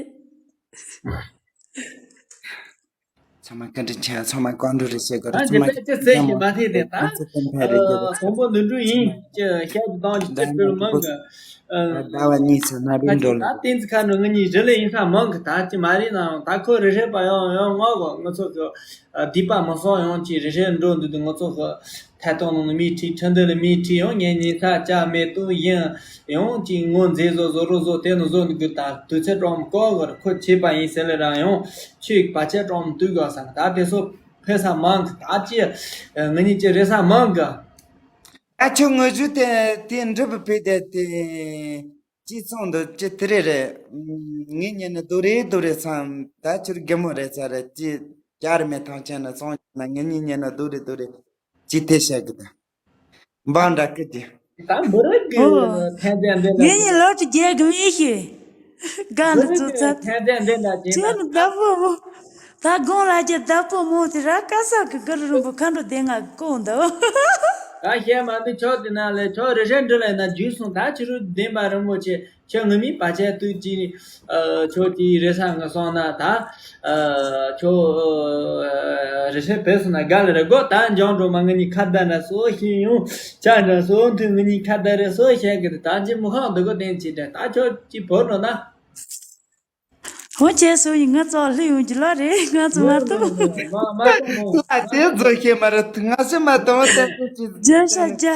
ཚང་མ་བཀའ་དྲིན་ཆེ། ཚང་མ་བཀའ་འགྲོ་རེ་བྱེད་དགོས་རེད། ཨ་ཚང་མ་འདི་དཔེ་ཅི་ཟེར་ཞིག་མ་ཐེ་དེ་ད། ཚང་མ་ཚེ་དཔལ་འཕེལ་རེ་བྱེད་དགོས་རེད། དང་པོ་འདི་འདྲ་ཡིན་ཅི་ཤད་དང་ཅི་ཕེར་མང་གི་ཟླ་བ་གཉིས་ཚེ་ན་རིམ་འགྲོ་ད་ལ། བསྟན་འཛིན་ཁ་ནོ་ང་གཉིས་རི་ལས་ཡིན་ས་མང་གི་ད་ཅི་མ་རེད་ནའང་ད་ཁོ་རི་ཧྲེ་པ་ཡང་ཡང་ངོ་གོ་ང་ཚོ་གི་སྡིག་པ་མི་སོང་ཡང་ཅི་རི་ཧྲེ་འགྲོ་འདུག་དུ་ང་ཚོ་གི་ཐད་གཏོང་ནང་མི་ཁྲིད་ཁྲི་འདི་ལ་མི་ཁྲིད་ཡང་ངས་ཉིན་ས་ཅག་མེད་དུ་ཡིན་ཡང་ཅི་ངོ་མཛེས་བཟོ་བཟོ་རོ་བཟོ་དེ་ནི་བཟོ་འདུག་གི་ད་དུས་ཚོད་གྲོང་བཀོག་གི་ཁོ་བྱས་པ་ཡིན་ཟེར་ལེ་རང་ཡང་ཆོས་བར་ཆད་གྲོང་དུས་དགོས་ས་ད་དེ་ཚོ་ཕེ་ས་མང་གི་ད་ཅི་ང་གཉིས་ཀྱི་རེ་ས་མང་གི་ད་ཁྱོད་ངོ་ཤུ་དེ་དེ་འགྲུབ་པའི་དེ་དེ་ཅི་ཚོང་འདུག་ཅི་དེ་རེད་རེད། ངས་ཉན་ནི་དུ་རེད་དུ་རེད་བསམ། ད་ཁྱོད་རྒན་མོ་རེད་ས་རེད། ཅི་ཅར་མེད་ཐང་ཆེན་ན་སོང་ན་ངས་ཉན་ནི་དུ་རེད་དུ་རེད། ཅི་དེ་བཤད་གི་ད་འབའ་འདྲ་གི་དེ། ད་འབུ་ར་གི་ཨོ། ཐན་ཏན་འདི་ལ་ངས་ཡིན་ལོ་དྲུག་བརྒྱད་གི་མི་ཤི། གང་འདི་ཚོ་ཚ། ཐན་ཏན་འདི་ལ་ཅན་ཁྱོད་ནི་བདག་པོ་མོ། ད་དགོང་ལ་ཅི་བདག་པོ་མོ་དེ་ར་ཀ་ས་གི་གི་རུ་རུ་འབུ་ཁ་འགྲོ་དེ་ང་གི་ཀོང་འདའོ། ད་བཤད་མ་འདི་ཆོག་དེ་ན་ལས་ཆོག་རེ་ཧྲེ་འདྲི་ལས་ན་རྒྱུས་སོང་ད་ཕྱི་རུ་བདེན་པ་རིན་པོ་ཆེ། ཁྱོད་ངུ་མི་བར་ཆད་དུས་ཀྱི་ཨ་ཁྱོད་ཀྱི་རེ་ས་ངུ་སོང་ན་ད་ཨ་ཁྱོད་ཨ་རེ་ས་བེད་སོང་ན་དགའ་ལེ་རེ་གོ་ད་འཇང་འགྲོ་མ་ངུ་གཉིས་ཁ་བརྡ་ན་སོ་ཤེས་ཡོང་ཆ་འདྲ་སོ་མཐུན་ངུ་གཉིས་ཁ་བརྡ་རེ་སོ་བཤད་གི་ད་ཅི་མི་ཁང་འདི་གོ་བསྟན་ཅི་འདྲ་ད་ཁྱོད་ཀྱི་བོར་འགྲོ་ན། ཧོ་ཁྱེད་སུ་ཡིན་ང་ཚོ་ལྷོད་ཡོང་རྒྱུ་ལ་རེད་ང་ཚོ་མ་གཏོགས། ང་དེ་ཚོ་ཤེས་མ་རེད། ང་སེམས་མ་དང་བ་བསྟན་ཅི་ཅི་རྒྱ་ཤ་རྒྱ།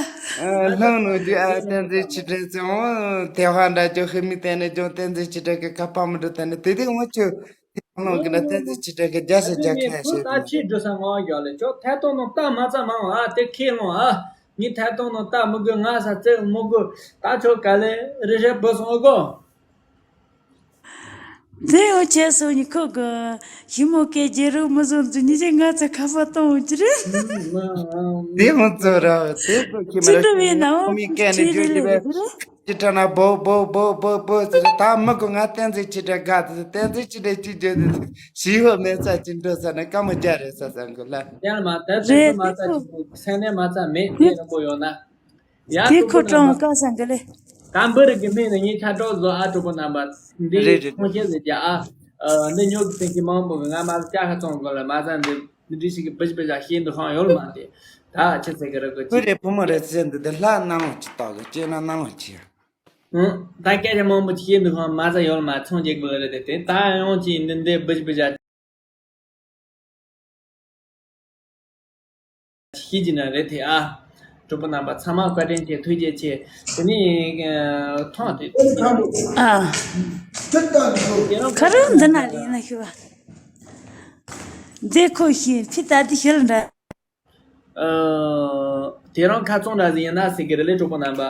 ལྷང་ནུ་རྒྱུ་ཨ་བསྟན་འཛིན་ཆི་དྲན་ཚེ་འོང་དེ་ཧ་འདྲ་ཅོ་ཧི་མི་བསྟན་ནས་ཅོ་བསྟན་འཛིན་ཆི་དྲན་གི་ཁ་པ་མི་འགྲོ་བསྟན་ནས་དེ་དེ་འོང་ཆུ་དེ་ཧ་ལོང་གི་ན་བསྟན་འཛིན་ཆི་དྲན་གི་རྒྱ་ཤ་རྒྱ་ཁ་ཤེས་ད་ཆི་འགྲོ་ས་ངོ་རྒྱག་ལེ་ཅོ་ཐད་གཏོང་ནང་ལྟ་མ་ཚ་མ་འོང་ཨ་དེ་ཁས་ལོང་ཨ་ངའི་ཐད་གཏོང་ནང་ལྟ་མི་དགོས་ང་ས་བཙལ་མི་དགོས་ད་ཆོ་ག་ལེ་རི་ཧྲེ་བུ་སོང་ཨོ་གོ། དེ་ཡང་བྱས་སོང་ནི་ཁོ་གི་ཞི་མོ་སྐད་རྒྱལ་རབས་མི་བཟོ་འཛུལ་ཉི་ཤེས་ལྔ་ཚེ་ཁ་པར་གཏོང་འོང་གི་རེད། དེ་ཡང་ཚོ་ར་དེ་ཚོ་ཁྱི་མ་ཅི་ར་འདྲ་བས་ན་ཁོ་མི་སྐད་ནས་ཁྱི་རེ་བརྗོད་ཀྱི་ལེ་བས་རེ་རེ། ཅི་དྲ་ན་བོ་བོ་བོ་བོ་བོ་ཟེར་ད་མི་གོ་ང་བསྟན་འཛིན་ཅི་དྲ་དགའ་ཟེར་བསྟན་འཛིན་ཅི་དྲ་ཅི་བརྗོད་ཟེར་ཞི་ཡོ་མེད་ས་ཅི་འགྲོ་ས་ན་ཀ་མོ་རྒྱ་རེད་ས་ས་འགོ་ལ། ཡང་མ་ད་ཚོད་མ་ཚ་ཅི་སེམས་ནས་མ་ཚ་མེད་དེ་རིང་པོ་ཡོང་ན། ཡ་དེ་ཁོ་གྲོང་དཀའ་ས་འགའ་ལེ། དམ་པར་གི་སྨན་ནི་ངའི་ཁ་གྲོགས་བཟོ་ཨ་གྲོགས་པོ་རྣམ་པ། འདི་རེད་རེད། ཁོང་ཁྱེད་ཟེར་རྒྱ་ཨ། འདི་ཉོ་གི་སེང་གི་མང་པོ་གི་ང་མ་ལ་ལྕགས་ཁ་བཙོང་དགོས་ལ་མ་ཟ་འདི་འདི་འདྲི་ཞིག་གི་བུ་ཞིག་བུ་ཞག་ཤེས་འདི་ཧང་ཡོད་ལ་མ་དེ། ད་ཆི་ཟེར་གི་རེད་གོ་ཅི། བུ་རེད་བུ་མོ་རེད་ཟེར་འདི་འདི་ལྷ་སྣང་ལོང་ཅི་བཏགས་གི་ཅེ་ན་སྣང་ལོང་ཅི་ཡ། ད་སྐད་ཆ་མང་པོ་ཅི་ཤེས་འདི་ཧང་མ་ཟ་ཡོད་ལ་མ་ཚོང་རྒྱག་དགོས་ལ་རེད་དེ་ད་ཡོང་ཅི་འདི་འདི་བུ་ཞིག་བུ་ཞག་ཤེས་ཀྱི་ན་རེད་དེ་ཨ། གྲོགས་པོ་རྣམ་པ་ཚང་མ་བཀའ་དྲིན་ཆེ། ཐུགས་རྗེ་ཆེ། དེ་ནི་ཨ། ཐོང་དེ། ཨ། དེ་རང་ཁ་རུ་འདི་ན་རེད་ན་ཤི་བ། མཛེས་ཁོ་ཤི་ཕི་ད་དི་ཤི་ལ་འདྲ། ཨ། དེ་རང་ཁ་ཚོང་འདྲ་ཟིག་ཡིན་ན་ཟེར་གི་རེད་ལེ། གྲོགས་པོ་རྣམ་པ།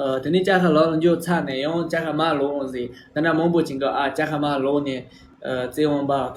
ཨ། དེ་ནི་ཅ་ཁ་ལོག་འགྱོ་ཚར་ནས་ཡང་ཅ་ཁ་མ་ལོག་ཟིག་ད་ན་མང་པོ་ཅིག་ག་ཨ་ཅ་ཁ་མ་ལོག་ནས། ཨ། བཙན་དབང་པ་